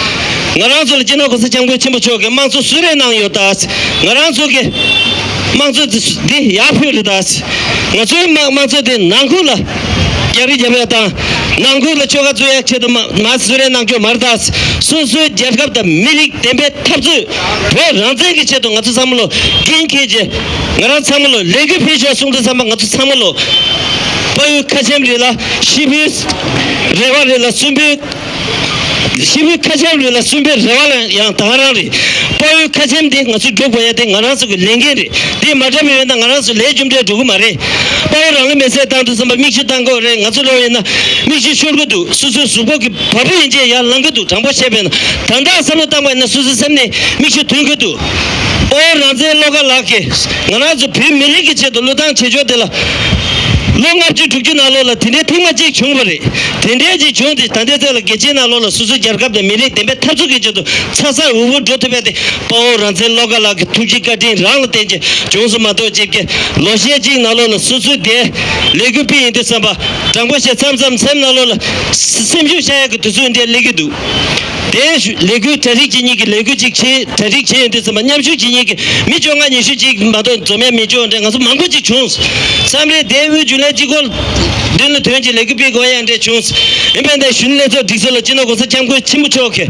ང་རང་ཚོ་ལ་སྤྱི་ནོར་གོང་ས་སྐྱབས་མགོན་ཆེན་པོ་མཆོག་གིས་དམངས་གཙོ་གསོལ་རས་གནང་ཡོད་ད། ང་རང་ཚོ་གི་དམངས་གཙོ་འདི་ཡར་ཕུལ་རེད་ད། ང་ཚོའི་དམངས་དམངས་གཙོ་དེ་ནང་ཁུལ་ལ་རྒྱག་རེས་རྒྱབ་ཡ་དང་། ནང་ཁུལ་ལ་ཆོལ་ཁ་རྩོད་ཡ་ཆེད་དུ་མ་མ་གསོལ་རས་གནང་ཆོག་མ་རེད་ད། སོ་སོའི་རྒྱལ་ཁབ་དང་མི་རིགས་བདེན་པའི་འཐབ་རྩོད། བོད་རང་བཙན་གྱི་ཆེད་དུ་ང་ཚོ་ཚང་མ་ལོ་འགན་འཁྱེར་བྱས། ང་རང་ཚང་མ་ལོ་ལས་འགུལ་སྤེལ་ཤོག་གསུང་དུས་ཙམ་པ། ང་ཚོ་ཚང་མ་ལོ་དཔའ་བོའི་ཁ་ཆེམས་རེད་ལ། སྲིད་པའི་རེ་བ་རེད་ལ། གསོན་པོའི་སྲིད་པའི་ཁ་ཆེམས་རེད་ལ། གསོན་པོའི་རེ་བ་ལ་ཡང་དེ་ག་རང་རེད། དཔའ་བོའི་ཁ་ཆེམས་དེ་ང་ཚོས་སྒྲུབ་དགོས་ཡ་དེ་ང་རང་ཚོ་གི་ལས་འགན་རེད། དེ་མ་འགྲུབ་པ་ཡིན་ན་ང་རང་ཚོ་ལས་རྒྱུ་འབྲས་འགྲོ་གི་མ་རེད། དཔའ་བོ་རང་ལུས་མེར་སྲེག་བཏང་དུས་ཙམ་པ་མིག་ཆུ་བཏང་དགོས་རེད། ང་ཚོ་ལོ་ཡིན་ན་མིག་ཆུ་ཤོར་གི་འདུག། སོ་སོའི་གཟུགས་པོ་གི་བ་སྤུ་ཡན་ཆད་ཡར་ལངས་གི་འདུག། དྲང་པོ་བཤད་པ་ཡིན་ན། ད་ལྟ་བསམ་བློ་བཏང་པ་ཡིན་ན་སོ་སོའི་སེམས་ནས་མིག་ཆུ་ཐོན་གི་འདུག། ཨོ་རང་བཙན་བློ་དགའ་ལགས་ཀྱིས་ང་རང་ཚོ་བོད་མི་རིགས་ཀྱི་ཆེད་དུ་བློས་བཏང་བྱེད་ཕྱོགས་དེ་ལ། ལོ་ལྔ་བཅུ་དྲུག་ཅུ་ནང་ལོགས་ལ་དེ་འདྲའི་ཐེངས་མ་གཅིག་བྱུང་བ་རེད། དེ་འདྲའི་ཅིག་བྱུང་སྟེ། ད་ལྟའི་ཚེ་ལ་རྒྱལ་སྤྱིའི་ནང་ལོགས་ལ་སོ་སོའི་རྒྱལ་ཁབ་དང་མི་རིགས་བདེན་པའི་འཐབ་རྩོད་ཀྱི་ཆེད་དུ་ཚ་ཚ་འུར་འུར་འགྲོ་ཐུབ་པ་དེ། དཔའ་བོ་རང་བཙན་བློ་དགའ་ལགས་ཀྱི་ཐུགས་རྗེ་བཀའ་དྲིན་རང་ལ་བརྟེན་བྱས་བྱུང་སོང་མ་གཏོགས། ཅིག་གི་ལོ་ཤས་ཅིག་ནང་ལོགས་ལ་སོ་སོའི་དེ་ལས་འགུལ་སྤེལ་ཡིན་དུས་ཙམ་པ། དྲང་པོ་བཤད། མཚམས་མཚམས་སེམས་ནང་ལོགས་ལ་སེམས་ཤུགས་བཤད་ཡག་གི་དུས་ཚོད་འདྲ་སླེབས་ཀྱི་འདུག། དེ་ལས་འགུལ་གྲ་སྒྲིག་བྱེད་མཁན་གྱི་ལས་འགུལ་ཅིག་བྱེད། གྲ་སྒྲིག་བྱེད་ཡོང་དུས་ཙམ་པ་མཉམ་ཞུགས་བྱེད་མཁན་གྱི་མི་བཅོ་ལྔ་ཉི་ཤུ་ཅིག་མ་གཏོགས་འཛོམས་ཡ་མེད་ཅོག་འདྲ་ང་ཚོ་མང་པོ་ཅིག་བྱུང་། མཚམས་རེ་དེ་དབུས་རྒྱུན་ལས་གཅིག་པོ་མདུན་ལ་ཐོན་གྱི་ལས་འགུལ་སྤེལ་དགོས་ཡ་འདྲ་བྱུང་། ཡིན་པས་ན་གཞོན་ནུ་ལྷན་ཚོགས་སྒྲིག་འཛུགས་ལ་སྤྱི་ནོར་གོང་ས་སྐྱབས་མགོན་ཆེན་པོ་མཆོག་གི་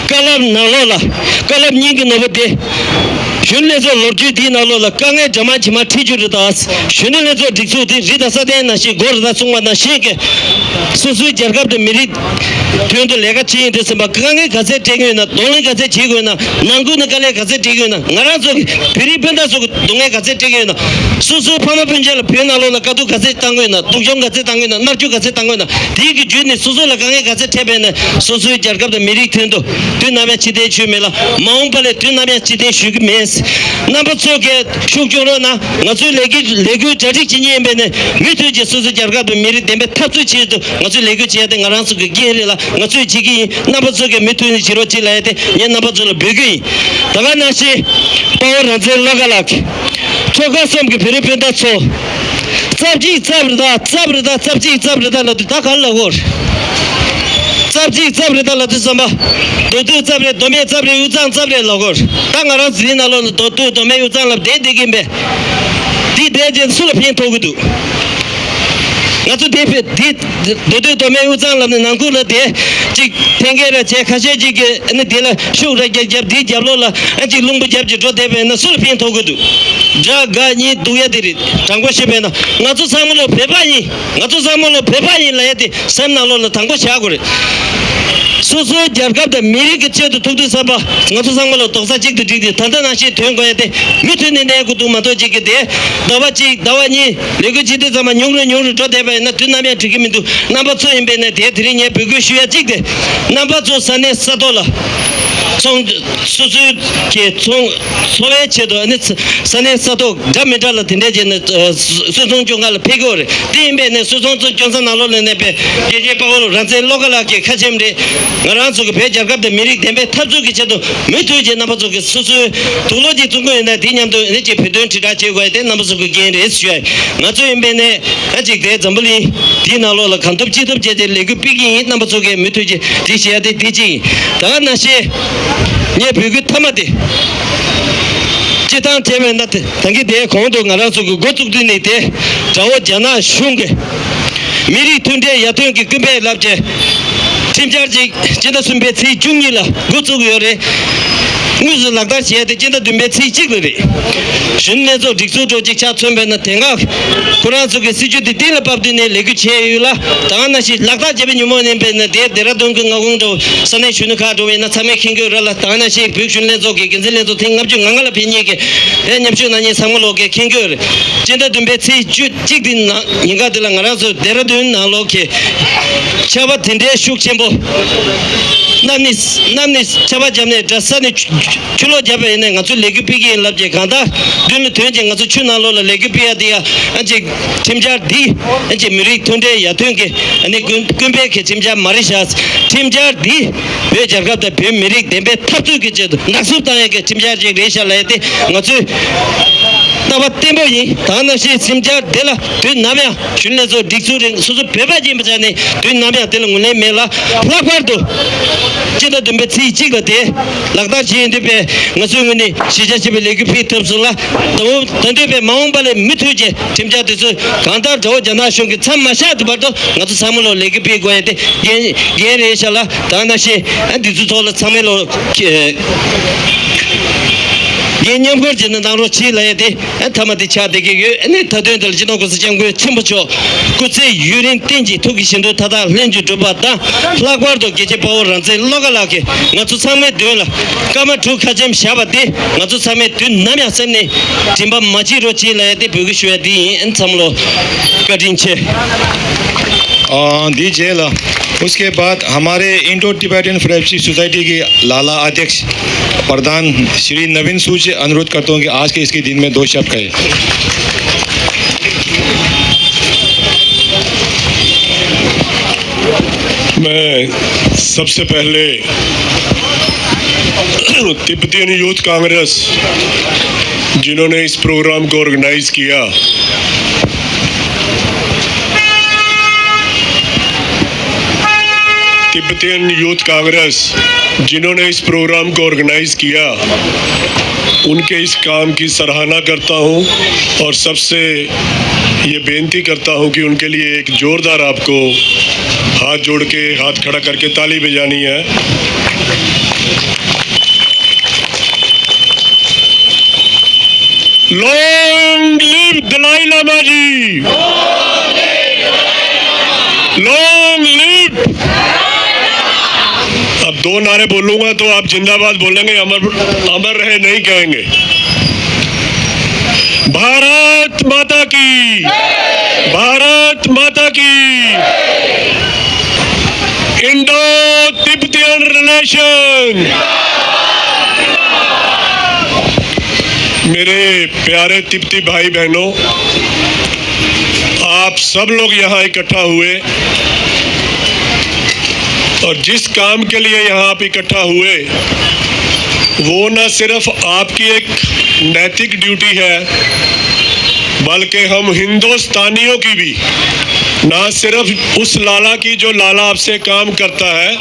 བཀའ་སློབ་ནང་ལོགས་ལ། བཀའ་སློབ་སྙིང་གི་ནོར་བུ་དེ། གཞོན་ནུ་ལྷན་ཚོགས་ལོ་རྒྱུས་འདིའི་ནང་ལོགས་ལ་དཀའ་ངལ་འདྲ་མིན་ཇི་མ་འཕྲད་རྒྱུ་རེད། ད་གཞོན་ནུ་ལྷན་ཚོགས་སྒྲིག་འཛུགས་འདི་རི་དང་ས་གནས་ནང་བཞིན་སྒོ་རེད། ད་གསུངས་པ་ནང་བཞིན་གྱི་སོ་སོའི་རྒྱལ་ཁབ་དང་མི་རིགས་དོན་དུ་ལས་ཀ་བྱེད་ཡིན་དུས་ཙམ་པ་དཀའ་ངལ་ག་ཚད་འཕྲད་ཀྱི་ཡོད་ན། གདོང་ལེན་ག་ཚད་བྱེད་དགོས་ན། ནང་ཁུལ་ནས་དཀའ་ལས་ག་ཚད་འཕྲད་ཀྱི་ཡོད་ན། ང་རང་ཚོ་གི་བོད་རིགས་སྤུན་ཟླ་ཚོ་གི་སྡུག་བསྔལ་ག་ཚད་འཕྲད་ཀྱི་ཡོད་ན། སོ་སོའི་ཕ་མ་སྤུན་ཆ་ལ་བོད་ནང་ལོགས་ལ་དཀའ་སྡུག་ག་ཚད་བཏང་དགོས་ན། སྡུག་སྦྱོང་ག་ཚད་བཏང་དགོས་ན། མནར་གཅོད་ག་ཚད་བཏང་དགོས་ན། དེའི་གི་བརྒྱུད་ནས་སོ་སོ་ལ་དཀའ་ངལ་ག་ཚད་འཕྲད་པས་ན། སོ་སོའི་རྒྱལ་ཁབ་དང་མི་རིགས་དོན་དུ་དུས་ནམ་ཡང་ཕྱིར་འཐེན་ཞུས་མེད་ལ། མ་འོངས་པ་ལ་དུས་ནམ་ཡང་ཕྱིར་འཐེན་ཞུ་གི་མེད། རྣམ་པ་ཚོ་གིས་ཤུགས་སྐྱོན་རོགས་གནང་། ང་ཚོའི་ལས་འགུལ་ལས་འགུལ་གྲ་སྒྲིག་བྱེད་མཁན་ཡིན་པས་ན། མུ་མཐུད་ཀྱི་སོ་སོའི་རྒྱལ་ཁབ་དང་མི་རིགས་བདེན་པའི་འཐབ་རྩོད་ཆེད་དུ་ང་ཚོས་ལས་འགུལ་བྱེད་ཡ་དེ་ང་རང་ཚོ་གི་འགན་རེད་ལ། ང་ཚོས་བྱེད་ཀྱི་ཡིན། རྣམ་པ་ཚོ་གིས་མུ་མཐུད་ནས་བྱེད་རོགས་བྱེད་ལབ་ཡ་དེ་ངས་རྣམ་པ་ཚོ་ལ་འབོད་སྐུལ་ཡིན། ད་ག་ནང་བཞིན་དཔའ་བོ་རང་བཙན་བློ་དགའ་ལགས་ཀྱིས། ཆོལ་ཁ་གསུམ་གྱི་བོད་རིགས་སྤུན་ཟླ་ཚོ། རྩ་གཅིག་རྩ་བ་རེད་ད། རྩ་བ་རེད་ད། རྩ་གཅིག་རྩ་བ་རེད་ད་ལབ་དུས་ད་ག་རེ་ལབ་དགོས་རེད། རྩ་གཅིག་རྩ་བ་རེད་ད་ལབ་དུས་ཙམ་པ། མདོ་སྟོད་རྩ་བ་རེད། མདོ་སྨད་རྩ་བ་རེད། དབུས་གཙང་རྩ་བ་རེད་ལབ་དགོས་རེད། ད་ང་རང་ཚོ་འདིའི་ནང་ལོགས་ལ་མདོ་སྟོད་མདོ་སྨད་དབུས་གཙང་ལབ་བསྡད་བསྡད་ཀྱིན་པས། འདི་བསྡད་རྗེས་སུ་ལ་ཕན་ཐོགས་ཀྱི་འདུག་ང་ཚོ་དེ་ཕེ་དེ་མདོ་སྟོད་མདོ་སྨད་དབུས་གཙང་ལབ་ནས་ནང་ཁུལ་ལ་དེ་གཅིག་འཐེན་འཁྱེར་ར་བྱས། ཁ་ཤས་ཅིག་གིས་ཨ་ནི་དེ་ལ་ཤུགས་ར་རྒྱབ་རྒྱབ། དེའི་རྒྱབ་ལོགས་ལ་ཨ་ཅིག་རླུང་བུ་རྒྱབ་ཀྱི་འགྲོ་བསྡད་པས་ན་སུ་ལ་ཕན་ཐོགས་ཀྱི་འདུག་དགྲ་དགའ་གཉིས་སྡུག་ཡ་དེ་རེད། དྲང་པོ་བཤད་པས་ན་ང་ཚོ་ཚང་མ་ལོ་བོད་པ་ཡིན། ང་ཚོ་ཚང་མ་ལོ་བོད་པ་ཡིན་ལབ་ཡ་དེ་སེམས་ནང་ལོགས་ལ་དང་པོ་བཞག་དགོས་རེད། སོ་སོའི་རྒྱལ་ཁབ་དང་མི་རིགས་ཀྱི་ཆེད་དུ་ཐུག་དུས་ཙམ་པ་ང་ཚོ་ཚང་མ་ལོ་རྡོག་རྩ་གཅིག་ཏུ་བསྒྲིལ་ཏེ། ད་ལྟ་ནང་བཞིན་དོན་གོ་ཡ་དེ་མུ་མཐུད་ནས་གནས་དགོས་འདུག་མ་གཏོགས་གཅིག་གི་དེ་ཟླ་བ་གཅིག་ཟླ་བ་གཉིས་ལས་འགུལ་བྱེད་དུས་ཙམ་པ་ཉུང་རུ་ཉུང་རུ་འགྲོ་བསྡད་པ་ཡིན་ན་དུས་ནམ་ཡང་འགྲིག་གི་མི་འདུག་རྣམ་པ་ཚོ་ཡིན་པས་ན་དེ་དེ་རིང་ངས་འབོད་སྐུལ་ཞུ་ཡ་གཅིག་དེ། རྣམ་པ་ཚོ་ས་གནས་ས་ཐོག་ལ་ཚོང་སོ་སོའི་གི་ཚོང་འཚོ་བའི་ཆེད་དུ་ཨ་ནི་ས་གནས་ས་ཐོག་འདྲ་མི་འདྲ་ལ་དེ་འདྲས་བྱས་ནས་སོ་སོ་སོང་སྐྱོང་ཁང་ལ་ཕེབས་ཀྱི་ཡོད་རེད། དེ་ཡིན་པས་ནས་སོ་སོ་སོང་སྐྱོང་ས་ནང་ལོགས་ལ་གནས་པའི་རྒྱལ་གཅེས་དཔའ་བོ་རང་བཙན་བློ་དགའ་ལགས་ཀྱི་ཁ་ཆེམས་རེད། ང་རང་ཚོ་གི་བོད་རྒྱལ་ཁབ་དང་མི་རིགས་བདེན་པའི་འཐབ་རྩོད་ཀྱི་ཆེད་དུ་མུ་མཐུད་ཀྱིས་རྣམ་པ་ཚོ་གི་སོ་སོའི་དུག་ལོག་ཅིག་བཙོང་གི་ཡོད་ན་དེ་མཉམ་དུ་ཨ་ནི་ཅིག་བོད་དོན་དྲིལ་བསྒྲགས་བྱེད་དགོས་ཡ་དེ་རྣམ་པ་ཚོ་གི་འགན་རེད་ཞུ་ཡ་ཡིན། ང་ཚོ་ཡིན་པས་ནས་ཨ་ཅིག་དེ་འཛམ་བུ་གླིང་དེའི་ནང་ལོགས་ལ་གང་ཐུབ་ཅི་ཐུབ་བྱས་ཏེ་ལས་འགུལ་སྤེལ་གྱི་ཡིན། རྣམ་པ་ཚོ་གིས་མུ་མཐུད་ཀྱིས་དེ་བྱེད་ཡ་དེ་དེ་གཅིག་ཡིན། ད་ག་ནང་བཞིན་ངས་འབོད་སྐུལ་མཐའ་མ་དེ་སྤྱི་བཏང་བྱས་པས་ན། དེ་ད་གིན་དེའི་གོང་དུ་ང་རང་ཚོ་གི་འགོ་བཙུགས་དུས་ནས་དེ་དགྲ་བོ་རྒྱ་ནག་གཞུང་གིས་མི་རིགས་མཐུན་སྒྲིལ་ཡར་ཐོན་གྱི་སྐུལ་སྤེལ་ལབ་བྱས་ཁྲིམས་འཆར་ཅིག་སྤྱི་ཟླ་གསུམ་པའི་ཚེས་བཅུ་གཉིས་ལ་འགོ་བཙུགས་ཡོད་རེད། དངོས་སུ་ལག་བསྟར་བྱས་ཏེ་སྤྱི་ཟླ་བདུན་པའི་ཚེས་གཅིག་ལ་རེད། གཞོན་ནུ་ལྷན་ཚོགས་སྒྲིག་འཛུགས་འགྲོ་གཅིག་ཆ་མཚོན་པས་ན། དེ་སྔ་ཁོ་རང་ཚོ་གི་སྲིད་ཇུས་དེ་གཏན་ལ་ཕབ་དུས་ནས་ལས་འགུལ་བྱས་ཡོད་ལ། ད་ག་ནང་བཞིན་ལག་བསྟར་བྱས་པའི་ཉིན་མོ་ཡིན་པས་ན། དེ་ལྡེ་ར་ལྡུན་གྱི་མངའ་ཁོངས་འགྲོ་ས་གནས་གཞོན་ནུ་ཁག་འགྲོ་བས་ན་ཚང་མས་མཁྱེན་གྱི་ཡོད་རེད་ལ། ད་ག་ནང་བཞིན་བོད་གཞོན་ནུ་ལྷན་ཚོགས་ཀྱི་འགན་འཛིན་ལྷན་ཚོགས་ཐེངས་ལྔ་བཅུ་ང་ལྔ་ལ་ཕེབས་མཁན་གྱི་དེ་མཉམ་ཞུགས་གནང་མཁན་ཚང་མ་ལོག་གིས་མཁྱེན་གྱི་ཡོད་རེད། སྤྱི་ཟླ་བདུན་པའི་ཚེས་བཅུ་གཅིག་དེ་ནང་ཉིན་ག་དེ་ལ་ང་རང་ཚོ་ལྡེ་ར་ལྡུན་ནང་ལོག་གི་ཆར་པ་དེ་འདྲའི་ཤུགས་ཆེན་པོ། གནམ་ནས་གནམ་ནས་ཆར་པ་བརྒྱབ་ནས་འདྲ། ས་ནས་ཆུ་ཆུ་ལོག་བརྒྱབ་པ་ཡིན་ནའི་ང་ཚོས་ལས་འགུལ་སྤེལ་གྱི་ཡིན་ལབ་ཀྱི་གང་ལྟར་མདུན་ལ་ཐོན་ཅིང་ང་ཚོ་ཆུ་ནང་ལོགས་ལ་ལས་འགུལ་སྤེལ་ཡ་དེ་ཡ་ཨ་ཅིག་ཁྲིམས་འཆར་འདི་ཨ་ཅིག་མི་རིགས་མཐུན་སྒྲིལ་ཡར་ཐོན་གྱི་ཨ་ནི་ཀུན་ཀུན་སྤེལ་གྱི་ཁྲིམས་འཆར་མ་རེད་ཤག་ཁྲིམས་འཆར་འདི་བོད་རྒྱལ་ཁབ་དང་བོད་མི་རིགས་བདེན་པའི་འཐབ་རྩོད་ཀྱི་ཆེད་དུ་ནག་བསུབ་བཏང་ཡ་གི་ཁྲིམས་འཆར་ཅིག་རེད་ཤག་ལབ་ཡ་དེ་ང་ཚོས་རྣམ་པ་བརྟན་པོ་ཡིན། ད་ག་ནང་བཞིན་ཁྲིམས་འཆར་འདི་ལ་དུས་ནམ་ཡང་གཞོན་ནུ་ལྷན་ཚོགས་སྒྲིག་འཛུགས་རིང་སོ་སོ་བོད་པ་ཡིན་པའི་ཆ་ནས་དུས་ནམ་ཡང་དེ་ལ་ངོས་ལེན་མེད་ལ། ལྷག་པར་དུ་སྤྱི་ཟླ་བདུན་པའི་ཚེས་གཅིག་ལ་དེ་ལག་བསྟར་བྱེད་ཡོང་དུས་པས་ང་ཚོའི་ངོས་ནས་གཞིས་ཆགས་ཞེས་པའི་ལས་འགུལ་སྤེལ་ཐུབ་སོང་ལ། ད་འོ་ད་འདོད་པའི་མ་འོངས་པ་ལ་མུ་མཐུད་ཀྱི་ཁྲིམས་འཆར་དེ་ཚོ་གང་ལྟར་དགྲ་བོ་རྒྱ་ནག་གཞུང་གིས་མཚམས་མ་བཞག་དུས་བར་དུ་ང་ཚོ་ཚང་མ་ལོ་ལས་འགུལ་སྤེལ་དགོས་ཡ་དེ་འགན་འགན་རེད་ཤག་ལ། ད་ནང་བཞིན་ཨ་འདི་ཚོའི་ཐོག་ལ་ཚང་མས་ལོ་འགན་མཉམ་འཁུར་བྱས་ནས་གནང་རོགས་གྱིས་ལབ་ཡ་དེ་ཨ་མཐའ་མ་དེ་ཆགས་བསྡད་ཀྱི་ཡོད། ཨ་ནི་མཐའ་དོན་དེ་ལ་སྤྱི་ནོར་༸གོང་ས་༸སྐྱབས་མགོན་ཆེན་པོ་མཆོག་སྐུ་ཚེ་ཡུན་རིང་བརྟན་ཅིང་ཐུགས་ཀྱི་བཞེད་དོན་མཐའ་དག་ལྷུན་གྱིས་འགྲུབ་པ་དང་། ལྷག་པར་དུ་རྒྱལ་གཅེས་དཔའ་བོ་རང་བཙན་བློ་དགའ་ལགས་ཀྱིས་ང་ཚོ་ཚང་མའི་མདུན་ལ་སྐར་མ་དྲུག་ཁ་ཆེམས་བཞག་པ་དེ་ང་ཚོ་ཚང་མས་དུས་ནམ་ཡང་སེམས་ནས་དྲན་པ་མ་བརྗེད་རོགས་གྱིས་ལབ་ཡ་དེ་འབོད་སྐུལ་ཞུ་ཡ་དེ་ཡིན། ཨ་ནི་ཚང་མ་ལོ་བཀའ་དྲིན་ཆེ། ཨ། འདི་རྗེས་ལ། उसके बाद हमारे इंडो टिबेटन फ्रेंडशिप सोसाइटी के लाला अध्यक्ष प्रधान श्री नवीन सूद से अनुरोध करता हूँ कि आज के इसके दिन में दो शब्द कहें। मैं सबसे पहले तिब्बतियन यूथ कांग्रेस, जिन्होंने इस प्रोग्राम को ऑर्गेनाइज किया, तिब्बतियन यूथ कांग्रेस, जिन्होंने इस प्रोग्राम को ऑर्गेनाइज किया, उनके इस काम की सराहना करता हूं और सबसे ये बेनती करता हूं कि उनके लिए एक जोरदार आपको हाथ जोड़ के, हाथ खड़ा करके ताली बजानी है। Long live Dalai Lama ji! Long live! अब दो नारे बोलूंगा तो आप जिंदाबाद बोलेंगे, अमर, अमर रहे नहीं कहेंगे। भारत माता की, भारत माता की। Indo Tibetan relation। मेरे प्यारे तिब्बती भाई बहनों, आप सब लोग यहाँ इकट्ठा हुए और जिस काम के लिए यहाँ आप इकट्ठा हुए, वो न सिर्फ आपकी एक नैतिक ड्यूटी है, बल्कि हम हिंदुस्तानियों की भी, ना सिर्फ उस लाला की जो लाला आपसे काम करता है,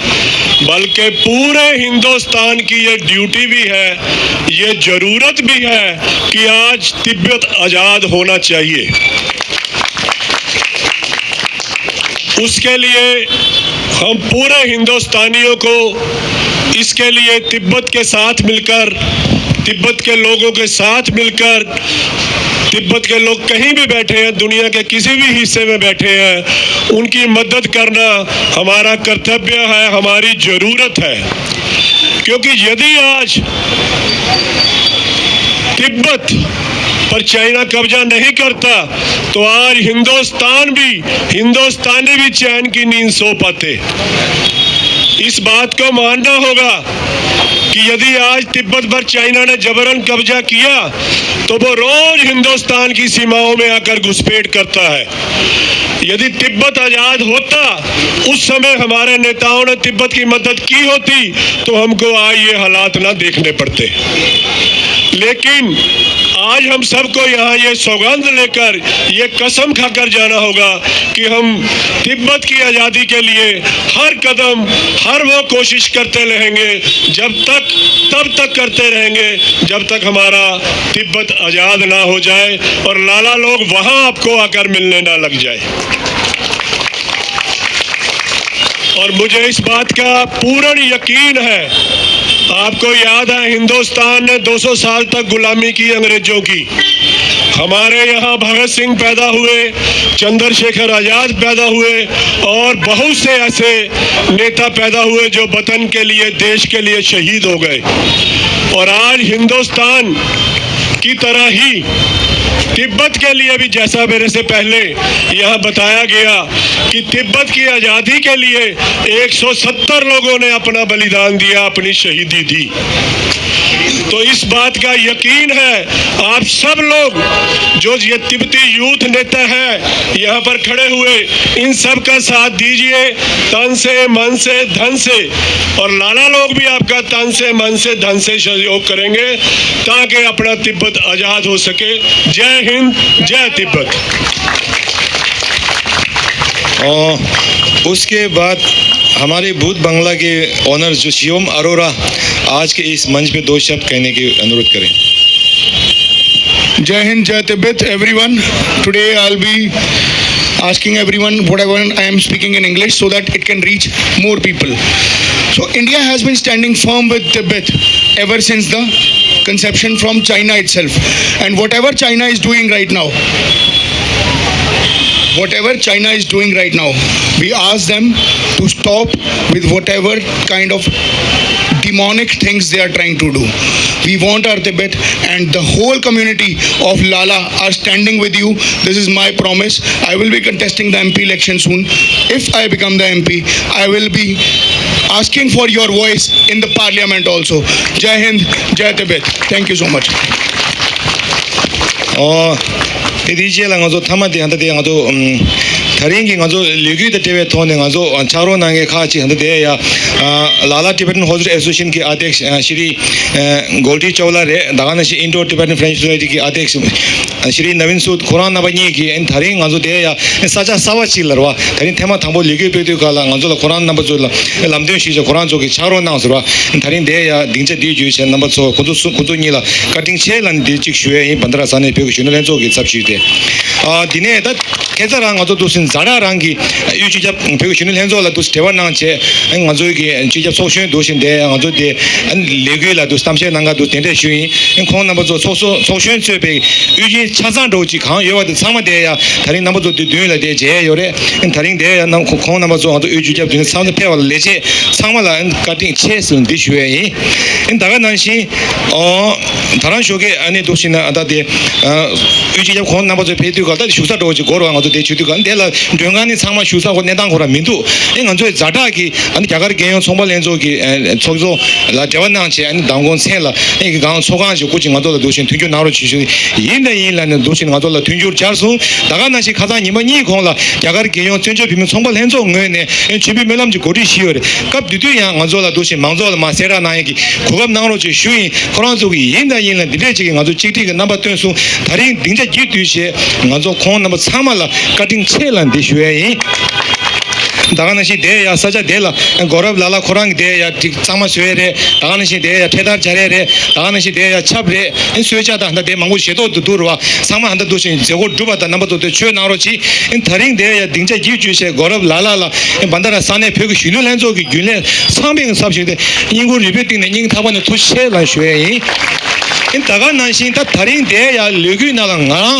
बल्कि पूरे हिंदुस्तान की ये ड्यूटी भी है, ये जरूरत भी है कि आज तिब्बत आजाद होना चाहिए। उसके लिए हम पूरे हिंदुस्तानियों को इसके लिए तिब्बत के साथ मिलकर, तिब्बत के लोगों के साथ मिलकर, तिब्बत के लोग कहीं भी बैठे हैं, दुनिया के किसी भी हिस्से में बैठे हैं, उनकी मदद करना हमारा कर्तव्य है, हमारी जरूरत है। क्योंकि यदि आज तिब्बत पर चाइना कब्जा नहीं करता, तो आज हिंदुस्तान भी, हिंदुस्तानी भी चैन की नींद सो पाते। इस बात को मानना होगा कि यदि आज तिब्बत पर चाइना ने जबरन कब्जा किया, तो वो रोज हिंदुस्तान की सीमाओं में आकर घुसपैठ करता है। यदि तिब्बत आजाद होता, उस समय हमारे नेताओं ने तिब्बत की मदद की होती, तो हमको आज ये हालात ना देखने पड़ते। लेकिन आज हम सबको यहाँ ये सौगंध लेकर, ये कसम खाकर जाना होगा कि हम तिब्बत की आजादी के लिए हर कदम, हर वो कोशिश करते रहेंगे, जब तक, तब तक करते रहेंगे, जब तक हमारा तिब्बत आजाद ना हो जाए और लाला लोग वहां आपको आकर मिलने ना लग जाए। और मुझे इस बात का पूर्ण यकीन है, आपको याद है, हिंदुस्तान ने दो सौ साल तक गुलामी की अंग्रेजों की। हमारे यहाँ भगत सिंह पैदा हुए, चंद्रशेखर आजाद पैदा हुए और बहुत से ऐसे नेता पैदा हुए जो वतन के लिए, देश के लिए शहीद हो गए। और आज हिंदुस्तान की तरह ही तिब्बत के लिए भी, जैसा मेरे से पहले यहाँ बताया गया कि तिब्बत की आजादी के लिए एक सौ सत्तर लोगों ने अपना बलिदान दिया, अपनी शहीदी दी। तो इस बात का यकीन है, आप सब लोग जो ये तिब्बती यूथ नेता है यहाँ पर खड़े हुए, इन सब का साथ दीजिए, तन से, मन से, धन से, और लाला लोग भी आपका तन से, मन से, धन से सहयोग करेंगे, ताकि अपना तिब्बत आजाद हो सके। जय हिंद, जय तिब्बत। और उसके बाद हमारे भूत बंगला के ओनर जो शिवम अरोरा आज के इस मंच पे दो शब्द कहने की अनुरोध करें। Jai Hind, Jai Tibet, everyone. Today I'll be asking everyone whatever I am speaking in English so that it can reach more people. So India has been standing firm with Tibet ever since the conception from China itself. And whatever China is doing right now, whatever China is doing right now, we ask them to stop with whatever kind of demonic things they are trying to do. We want our Tibet, and the whole community of Lala are standing with you. This is my promise. I will be contesting the M P election soon. If I become the M P, I will be asking for your voice in the parliament also. Jai Hind, Jai Tibet. Thank you so much. ཨོ། དེ་དེའི་རྗེས་ལ་ང་ཚོ་མཐའ་མ་དེ་ཧ་ད་དེ་ང་ཚོ་ཨམ། ད་རིང་གི་ང་ཚོ་ལས་འགུལ་དང་འབྲེལ་བའི་ཐོག་ནས་ང་ཚོ་ཕྱག་རོགས་གནང་མཁན་ཁག་ཅིག་ཧ་ད་དེ་ཡ། ལ་ལ་Tibetan Hospital Association གི་ཨ་དེག་ཤྲི་གོལ་ཌི་ཅོབ་ལ་རེད། ད་ག་ནང་བཞིན་Indo Tibetan Friendship Society གི་ཨ་དེག་ཤྲི་ནབ་ཡིན་སུད། ཁོ་རང་རྣམ་པ་གཉིས་ཀྱིས་ཨ་ནི་ད་རིང་ང་ཚོ་དེ་ཡ་ས་ཆ་གསར་པ་ཅིག་ལ་རེད་བ། ད་རིང་ཐེངས་མ་དང་པོ་ལས་འགུལ་སྤེལ་དུས་སྐབས་ལ་ང་ཚོ་ལ་ཁོ་རང་རྣམ་པ་ཚོ་ལ་ལམ་སྟོན་ཞུས་བྱས་ཁོ་རང་ཚོ་གིས་ཕྱག་རོགས་གནང་ཟེར་བ། ད་རིང་དེ་ཡ་སྡིངས་ཆ་འདིའི་བརྒྱུད་བྱས་རྣམ་པ་ཚོ་ཁོ་ཚོ་གསུམ་ཁོ་ཚོ་གཉིས་ལ་བཀའ་དྲིན་ཆེ་ལབ་ནས་འདི་གཅིག་ཞུ་ཡས་ཡིན། བན་དྷ་ར་ས་གནས་བོད་ཀྱི་གཞོན་ནུ་ལྷན་ཚོགས་ཀྱི་ཚབ་ཞུས་ཏེ། ཨ། འདི་ནས་ད་ཁ་སང་རང་ང་ཚོ་འདུག་སེ་ཛ་དྲག་རང་གི་དབུས་སྤྱི་ཁྱབ་བོད་ཀྱི་གཞོན་ནུ་ལྷན་ཚོགས་ལ་འདུག་སེ་འབྲེལ་བ་གནང་བྱས། ང་ཚོའི་གི་སྤྱི་ཁྱབ་ཚོགས་གཞོན་འདུག་སེ་འདས། ང་ཚོ་དེ་ལས་འགུལ་ལ་འདུག་སེ་གཏམ་བཤད་གནང་ག་འདུག་གདན་འདྲེན་ཞུས་ཡིན། ཁོང་རྣམ་པ་ཚོ་ཚོགས་གཙོ་ཚོགས་གཞོན་གཙོས་པའི་དབུས་སྤྱི་ཆ་ཚང་འདྲ་བོ་ཅིག་གང་ཡོད་པ་དེ་ཚང་མ་དེ་ཡ་ད་རིང་རྣམ་པ་ཚོ་དེ་མདུན་ལ་དེ་མཇལ་ཡོད་རེད། ད་རིང་དེ་ཡ་ནམ་ཁོང་རྣམ་པ་ཚོ་ང་ཚོ་དབུས་སྤྱི་ཁྱབ་དེ་ཚང་མ་ཕེབས་པ་ལ་ལས་བྱེད་ཚང་མ་ལ་བཀའ་དྲིན་ཆེ་ཟེར་འདི་ཞུ་ཡ་ཡིན། ད་ག་ནང་བཞིན། ཨོ། ད་རང་ཞོགས་ཀས་ཨ་ནི་འདུག་སེ་ན་ཨ་ད་དེ། ཨ། དབུས་སྤྱི་ཁྱབ་ཁོང་རྣམ་པ་ཚོ་ཕེབས་དུས་ག་ད་བཞུགས་ས་འདྲ་བོ་ཅིག་འགོར་བ། ང་ཚོ་དེ་བྱེད་དུས་ག་དེ་ལ་མགྲོན་ཁང་ནི་ཚང་མ་བཞུགས་ས་ཁོ་གནས་སྟངས་ཁོ་རང་མི་འདུག་ཨེ་ང་ཚོའི་ཛ་དྲག་གི་ཨ་ནི་རྒྱ་གར་རྒྱལ་ཡོངས་ཚོང་པ་ལྷན་ཚོགས་ཀྱི་ཨ་ཚོགས་གཙོ་ལ་འབྲེལ་བ་གནང་བྱས། ཨ་ནི་མདང་དགོང་མཚན་ལ་ཨེ་གི་གང་ཚོགས་ཁང་ཞིག་སྐུ་མཁྱེན་ང་ཚོ་ལ་འདུག་སེ་མཐུན་འགྱུར་གནང་རོགས་བྱེད་ཞུ། ཡིན་དང་ཡིན་ལ་ནི་འདུག་སེ་ང་ཚོ་ལ་མཐུན་འགྱུར་སྦྱར་སོང་། ད་ག་ནང་བཞིན་ཁ་སང་ཉི་མ་གཉིས་གོང་ལ་རྒྱ་གར་རྒྱལ་ཡོངས་བཙན་བྱོལ་བོད་མིའི་ཚོང་པ་ལྷན་ཚོགས་ངོས་ནས་ཨེ་མཆོད་འབུལ་སྨོན་ལམ་གྱི་གོ་སྒྲིག་ཞུས་ཡོད་རེད། སྐབས་དེ་དུས་ཡང་ང་ཚོ་ལ་འདུག་སེ་མང་ཚོགས་ལ་མར་གསལ་བསྒྲགས་གནང་ཡས་ཀྱི་གོ་སྐབས་གནང་རོགས་ཅེས་ཞུ་ཡིན། ཁོ་རང་ཚོ་གིས་ཡིན་དང་ཡིན་ལ་འདི་འདྲས་ཅིག་གིས་ང་ཚོ་གཅིག་སྒྲིལ་གྱི་རྣམ་པ་སྟོན་སོང་། ད་རིང་སྡིངས་ཆ་བརྒྱུད་བསྡུས་བྱས་ང་ཚོ་ཁོང་རྣམ་པ་ཚང་མ་ལ་བཀའ་དྲིན་ཆེ་ལ་འདི་ཞུ་ཡས་ཡིན། ད་ག་ནང་བཞིན་དེ་ཡ་ས་ཆ་དེ་ལ་སྒོ་རབ་ལ་ལ་ཁོ་རང་གིས་དེ་ཡ་ཅིག་གཙང་མ་བཟོས་རེད། ད་ག་ནང་བཞིན་དེ་ཡ་འཕྲེད་དར་སྦྱར་ཡས་རེད། ད་ག་ནང་བཞིན་དེ་ཡ་ཆབ་རེད། གསོལ་ཇ་དང་ད་དེ་མང་པོ་ཞེ་ཏོག་ཏུ་འདུག་རེད་བ། ཚང་མ་ཧ་ད་འདུག་སེ་མཛད་སྒོ་གྲུབ་པ་དང་རྣམ་པ་ཚོ་དེ་ཆོས་གནང་རོགས་གྱིས། ད་རིང་དེ་ཡ་སྡིངས་ཆ་བརྒྱུད་བསྡུས་བྱས་སྒོ་རབ་ལ་ལ་ལ་བན་ད་ར་ས་གནས་བོད་ཀྱི་གཞོན་ནུ་ལྷན་ཚོགས་ཀྱི་རྒྱུན་ལས་ཚང་མའི་ཚབ་ཞུས་ཏེ་བསྙེན་བཀུར་རིམ་པས་བཏིང་ནས་སྙིང་ཐག་པ་ནས་ཐུགས་རྗེ་ཆེ་ལ་ཞུ་ཡས་ཡིན། ད་ག་ནང་བཞིན་ད་ད་རིང་དེ་ཡ་ལས་འགུལ་ནང་ལ་ང་རང་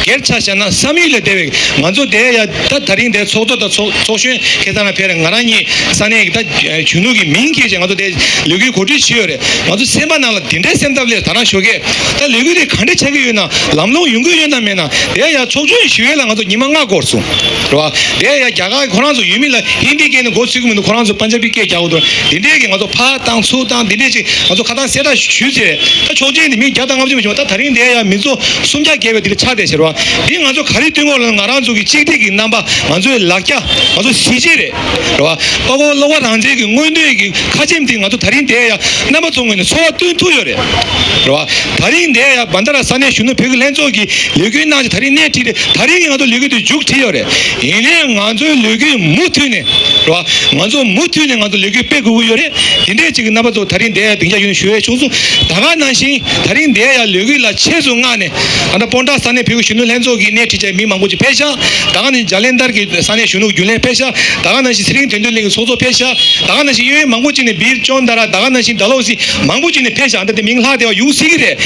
སྒེར་ཆ་བཞག་ན་བསམ་ཡུལ་ལས་འདས་པའི་ང་ཚོ་དེ་ཡ་ད་ད་རིང་དེ་ཚོགས་གཙོ་དང་ཚོགས་ཚོགས་གཞོན་ཁ་སང་ལ་ཕེབས་རེད། ང་རང་གཉིས་ས་གནས་ཀྱི་ད་གཞོན་ནུ་གི་མིང་འཁྱེར་བྱས་ང་ཚོ་དེ་ལས་འགུལ་གོ་སྒྲིག་བྱས་ཡོད་རེད། ང་ཚོ་སེམས་པ་ནང་ལ་དེ་འདྲའི་སེམས་འཚབ་ལས། ད་རང་ཞོགས་ཀས་ད་ལས་འགུལ་དེ་ག་འདྲ་ཆགས་ཀྱི་ཡོད་ན། ལམ་ལྷོང་ཡོང་གི་ཡོད་ན་མེད་ན། དེ་ཡ་ཚོགས་ཆུང་ཞི་བའི་ལ་ང་ཚོ་ཉི་མ་ལྔ་འགོར་སོང་། རེད་བ། དེ་ཡ་རྒྱ་གར་ཁོ་རང་ཚོ་ཡུལ་མི་ལ་ཧིན་དི་སྐད་ནས་མགོ་ཚོས་ཀྱི་མི་འདུག་ཁོ་རང་ཚོ་པན་ཇ་བི་སྐད་རྒྱག་གི་འདུག་དེ་འདྲའི་གི་ང་ཚོ་ཕར་བཏང་ཚུར་བཏང་དེ་འདྲའི་ཅིག་ང་ཚོ་ཁ་ཐང་གསལ་བསྒྲགས་ཞུས་ཚེ། ད་ཆོག་མཆན་དེ་མི་བརྒྱ་དང་ལྔ་བཅུ་མ་བྱུང་བ། ད་ད་རིང་དེ་ཡ་མི་ཚོ་སུམ་བརྒྱ་བརྒལ་བའི་དེ་ལ་ཆགས་བསྡད་ཤག་རེད་བ། དེ་ང་ཚོ་ག་རེ་སྟོན་གོ་ལ་ང་རང་ཚོ་གི་གཅིག་སྒྲིལ་གི་རྣམ་པ། ང་ཚོའི་ལ་རྒྱ། ང་ཚོ་གཟི་བརྗིད་རེད། རེད་བ། དཔའ་བོ་བློ་དགའ་རང་བཙན་གྱི་མངོན་འདོད་ཀྱི་ཁ་ཆེམས་དེ་ང་ཚོ་ད་རིང་དེ་ཡ་རྣམ་པ་ཚོ་ངོས་ནས་ཚོར་བ་སྟོན་ཐུབ་ཡོད་རེད། རེད་བ། ད་རིང་འདས་ཡ་བན་ད་ར་ས་གནས་གཞོན་ནུ་བོད་ཀྱི་ལྷན་ཚོགས་ཀྱི་ལས་འགུལ་གནང་ཆེད་ད་རིང་སྣེ་ཁྲིད་རེད། ད་རིང་གི་ང་ཚོ་ལས་འགུལ་དེ་མཇུག་སྒྲིལ་ཡོད་རེད། ཡིན་ནའི་ང་ཚོའི་ལས་འགུལ་མུ་མཐུད་ནས། རེད་བ། ང་ཚོ་མུ་མཐུད་ནས་ང་ཚོ་ལས་འགུལ་སྤེལ་དགོས་ཀྱི་ཡོད་རེད། དེ་འདྲས་ཅིག་གི་རྣམ་པ་ཚོ་ད་རིང་འདས་ཡ་སྡིངས་ཆ་ཡོད་ནས་ཞུ་ཡས་བྱུང་སོང་། ད་ག་ནང་བཞིན་ད་རིང་འདས་ཡ་ལས་འགུལ་ལ་ཆེད་དུ་མངགས་ནས་ཨ་ད་སྤོན་ཊ་ས་གནས་བོད་ཀྱི་གཞོན་ནུ་ལྷན་ཚོགས་ཀྱི་སྣེ་ཁྲིད་བྱས་མི་མང་པོ་ཅིག་ཕེབས་ཤག་ད་ག་ནང་བཞིན་ཇ་ལན་དར་གྱི་ས་གནས་གཞོན་ནུ་རྒྱུན་ལས་ཕེབས་ཤག་ད་ག་ནང་བཞིན་ཚེ་རིང་དོན་གྲུབ་གླིང་གི་ཚོགས་གཙོ་ཕེབས་ཤག་ད་ག་ནང་བཞིན་གཡས་གཡོན་མང་པོ་ཅིག་ནས་བིར་ཅོན་ཏ་ར། ད་ག་ནང་བཞིན་ཌལ་ཧོ་སི་མང་པོ་ཅིག་ནས་ཕེབས་ཤག་ད་དེ་མིང་ལྷག་བསྡད་པ་ཡོང་སྲིད་ཀྱི་རེད།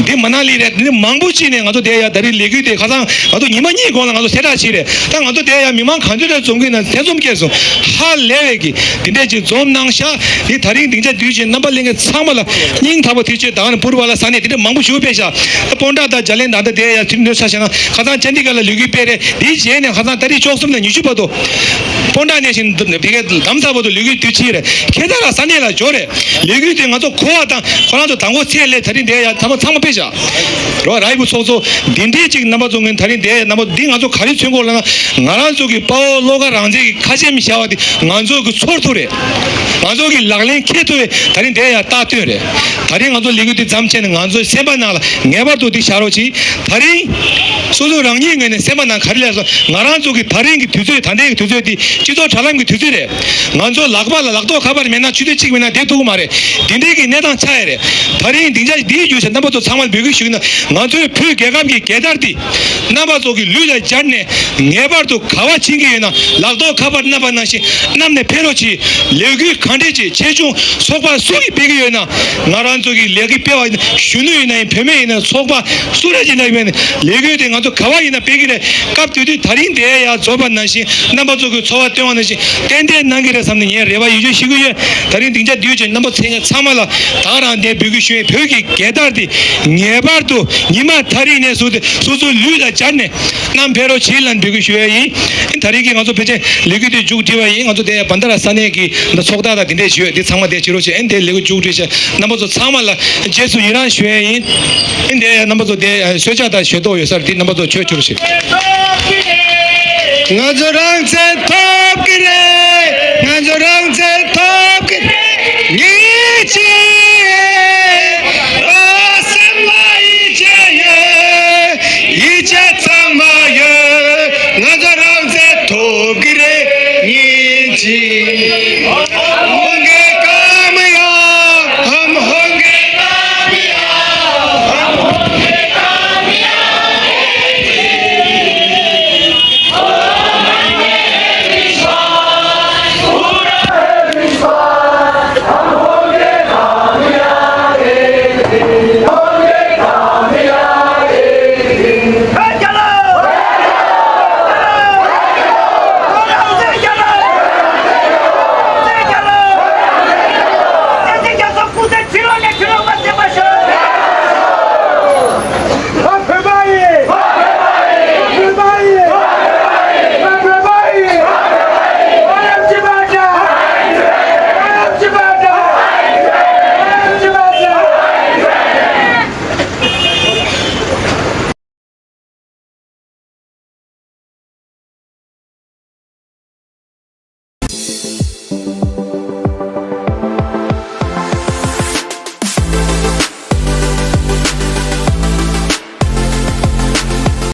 འདི་མ་ན་ལི་རེད། འདི་མང་པོ་ཅིག་ནས་ང་ཚོ་དེ་ཡ་ད་རིང་ལས་འགུལ་དེ་ཁ་སང་ང་ཚོ་ཉི་མ་གཉིས་གོང་ལ་ང་ཚོ་གསལ་བསྒྲགས་བྱས་རེད། ད་ང་ཚོ་དེ་ཡ་མི་མང་ག་ཚོད་རེ་འཛོམས་ཀྱི་ན་ཐེ་ཚོམ་སྐྱེས་སོང་། ཧ་ལས་པའི་གི་དེ་འདྲས་ཅིག་འཛོམས་གནང་ཤག་དེ་ད་རིང་སྡིངས་ཆ་བསྡུས་ཀྱི་རྣམ་པ་ལྷན་རྒྱས་ཚང་མ་ལ་སྙིང་ཐག་པ་ཐུགས་རྗེ་ཆེ། ད་ག་ནས་པུར་བ་ལ་ས་གནས་དེ་འདྲས་མང་པོ་ཞིག་ཕེབས་ཤག་ད་སྤོན་ཊ་དང་ཇ་ལན་དང་ད་དེ་ཡ་ཚུར་འདོན་ས་བྱས་ན་ཁ་སང་ཅན་ཌི་གྷར་ལ་ལས་འགུལ་སྤེལ་རེད། དེའི་རྗེས་ནས་ཁ་སང་ཏ་རིག་བཅུ་གསུམ་ནས་ཉི་ཤུ་བར་དུ། སྤོན་ཊ་ནས་བཞིན་དེ་གའི་ལམ་ས་བར་དུ་ལས་འགུལ་དུས་ཕྱིན་རེད། ཁྱེད་ད་ར་ས་གནས་ལ་འབྱོར་རེད། ལས་འགུལ་དེ་ང་ཚོ་གོ་བ་དང་ཁོ་རང་ཚོ་དང་པོ་ཚད་ལས་ད་རིང་དེ་ཡ་ཚང་མ་ཚང་མ་ཕེབས་ཤག་རོ་རའི་བུ་ཚོགས་གཙོ་འདི་འདྲའི་ཅིག་རྣམ་པ་ཚོ་ངས་ད་རིང་དེ་ཡ་རྣམ་པ་འདི་ང་ཚོ་ག་རེ་མཚོན་གོ་ལབ་ན། ང་རང་ཚོ་གི་དཔའ་བོ་བློ་དགའ་རང་བཙན་གྱི་ཁ་ཆེམས་བཞག་པ་དེ་ང་ཚོ་གི་ཚོར་ཐུབ་རེད། ང་ཚོ་གི་ལག་ལེན་འཁེལ་ཐུབ་པའི་ད་རིང་དེ་ཡ་རྟགས་སྟོན་རེད། ད་རིང་ང་ཚོ་ལས་འགུལ་འདི་མཚམས་ཆད་ནས་ང་ཚོའི་སེམས་པ་ནང་ལ་ངེས་པར་དུ་འདི་བཞག་རོགས་གྱིས། ད་རིང་སོ་སོ་རང་ཉིད་ངོས་ནས་སེམས་པ་ནང་ག་རེ་སླེབས་སོང་། ང་རང་ཚོ་གི་ད་རིང་གི་དུས་ཚོད། ད་ལྟའི་གི་དུས་ཚོད་འདི་སྤྱི་ཚོགས་དྲ་ལམ་གི་དུས་ཚོད་རེད། ང་ཚོ་ལག་པ་ལ་ལག་ཐོགས་ཁ་པར་མེད་ན་ཆུ་ཚོད་གཅིག་མེད་ན་བསྡད་ཐུབ་ཀྱི་མ་རེད། འདི་འདྲའི་གི་གནས་སྟངས་ཆགས་ཡ་རེད། ད་རིང་སྡིངས་ཆ་འདིའི་བརྒྱུད་བྱས་རྣམ་པ་ཚོ་ཚང་མར་འབོད་སྐུལ་ཞུ་གི་ན། ང་ཚོའི་བོད་རྒྱལ་ཁབ་ཀྱི་རྒྱལ་དར་འདི་རྣམ་པ་ཚོ་གི་ལུས་ལ་སྦྱར་ནས་ངེས་པར་དུ་ག་པར་ཕྱིན་གྱི་ཡོད་ན་ལག་ཐོགས་ཁ་པར་མནབས་པ་ནང་བཞིན་མནབས་ནས་ཕེབས་རོགས་གྱིས། ལས་འགུལ་གང་འདྲས་ཀྱི་ཆེ་ཆུང་ཚོགས་པ་སུ་ཡིས་སྤེལ་གྱི་ཡོད་ན། ང་རང་ཚོ་གི་ལས་འགུལ་སྤེལ་བ་ཡིན་ན་གཞོན་ནུ་ཡིན་ན་ཡིན། བུད་མེད་ཡིན་ན། ཚོགས་པ་སུ་རེ་ཅིག་ལ་ཡིན་ན་ལས་འགུལ་དེ་ང་ཚོ་ག་པར་ཡིན་ན་སྤེལ་གྱི་རེད། སྐབས་དེ་དུས་ད་རིང་དེ་ཡ་རྫོགས་པ་ནང་བཞིན་རྣམ་པ་ཚོ་གི་ཚོར་བ་སྟོན་པ་ནང་བཞིན་ཏན་ཏན་གནང་གི་རེད་བསམ་ནས་ངས་རེ་བ་ཡིད་ཆེས་ཞུ་གི་ཡོད། ད་རིང་སྡིངས་ཆ་བསྡུས་བྱས་རྣམ་པ་ཚོ་ཚང་མ་ལ་ད་རང་དེ་འབོད་སྐུལ་ཞུ་ཡས། བོད་ཀྱི་རྒྱལ་དར་དེ་ངེས་པར་དུ་ཉི་མ་ད་རིང་ནས་བཟུང་སྟེ་སོ་སོའི་ལུས་ལ་སྦྱར་ནས་བསྣམས་ཕེབས་རོགས་བྱེད་ལབ་འབོད་སྐུལ་ཞུ་ཡས་ཡིན། ད་རིང་གི་ང་ཚོ་ཕལ་ཆེར་ལས་འགུལ་དེ་མཇུག་སྒྲིལ་བ་ཡིན། ང་ཚོ་དེ་བན་ད་ར་ས་གནས་ཀྱི་ཚོགས་བདག་དང་དེ་འདྲས་ཞུ་ཡས། དེ་ཚང་མ་དེ་བྱེད་རོགས་བྱེད། ཨེ་དེ་ལས་འགུལ་མཇུག་སྒྲིལ་བྱས་རྣམ་པ་ཚོ་ཚང་མ་ལ་རྗེས་སུ་ཡི་རང་ཞུ་ཡས་ཡིན། ཨེ་དེ་རྣམ་པ་ཚོ་དེ་གསོལ་ཇ་དང་ཞལ་ཏོག་ཡོད་སར་དེ་རྣམ་པ་ཚོ་མཆོད་བྱེད་རོགས་བྱེད། ང་ཚོ་རང་བཙན་ཐོབ།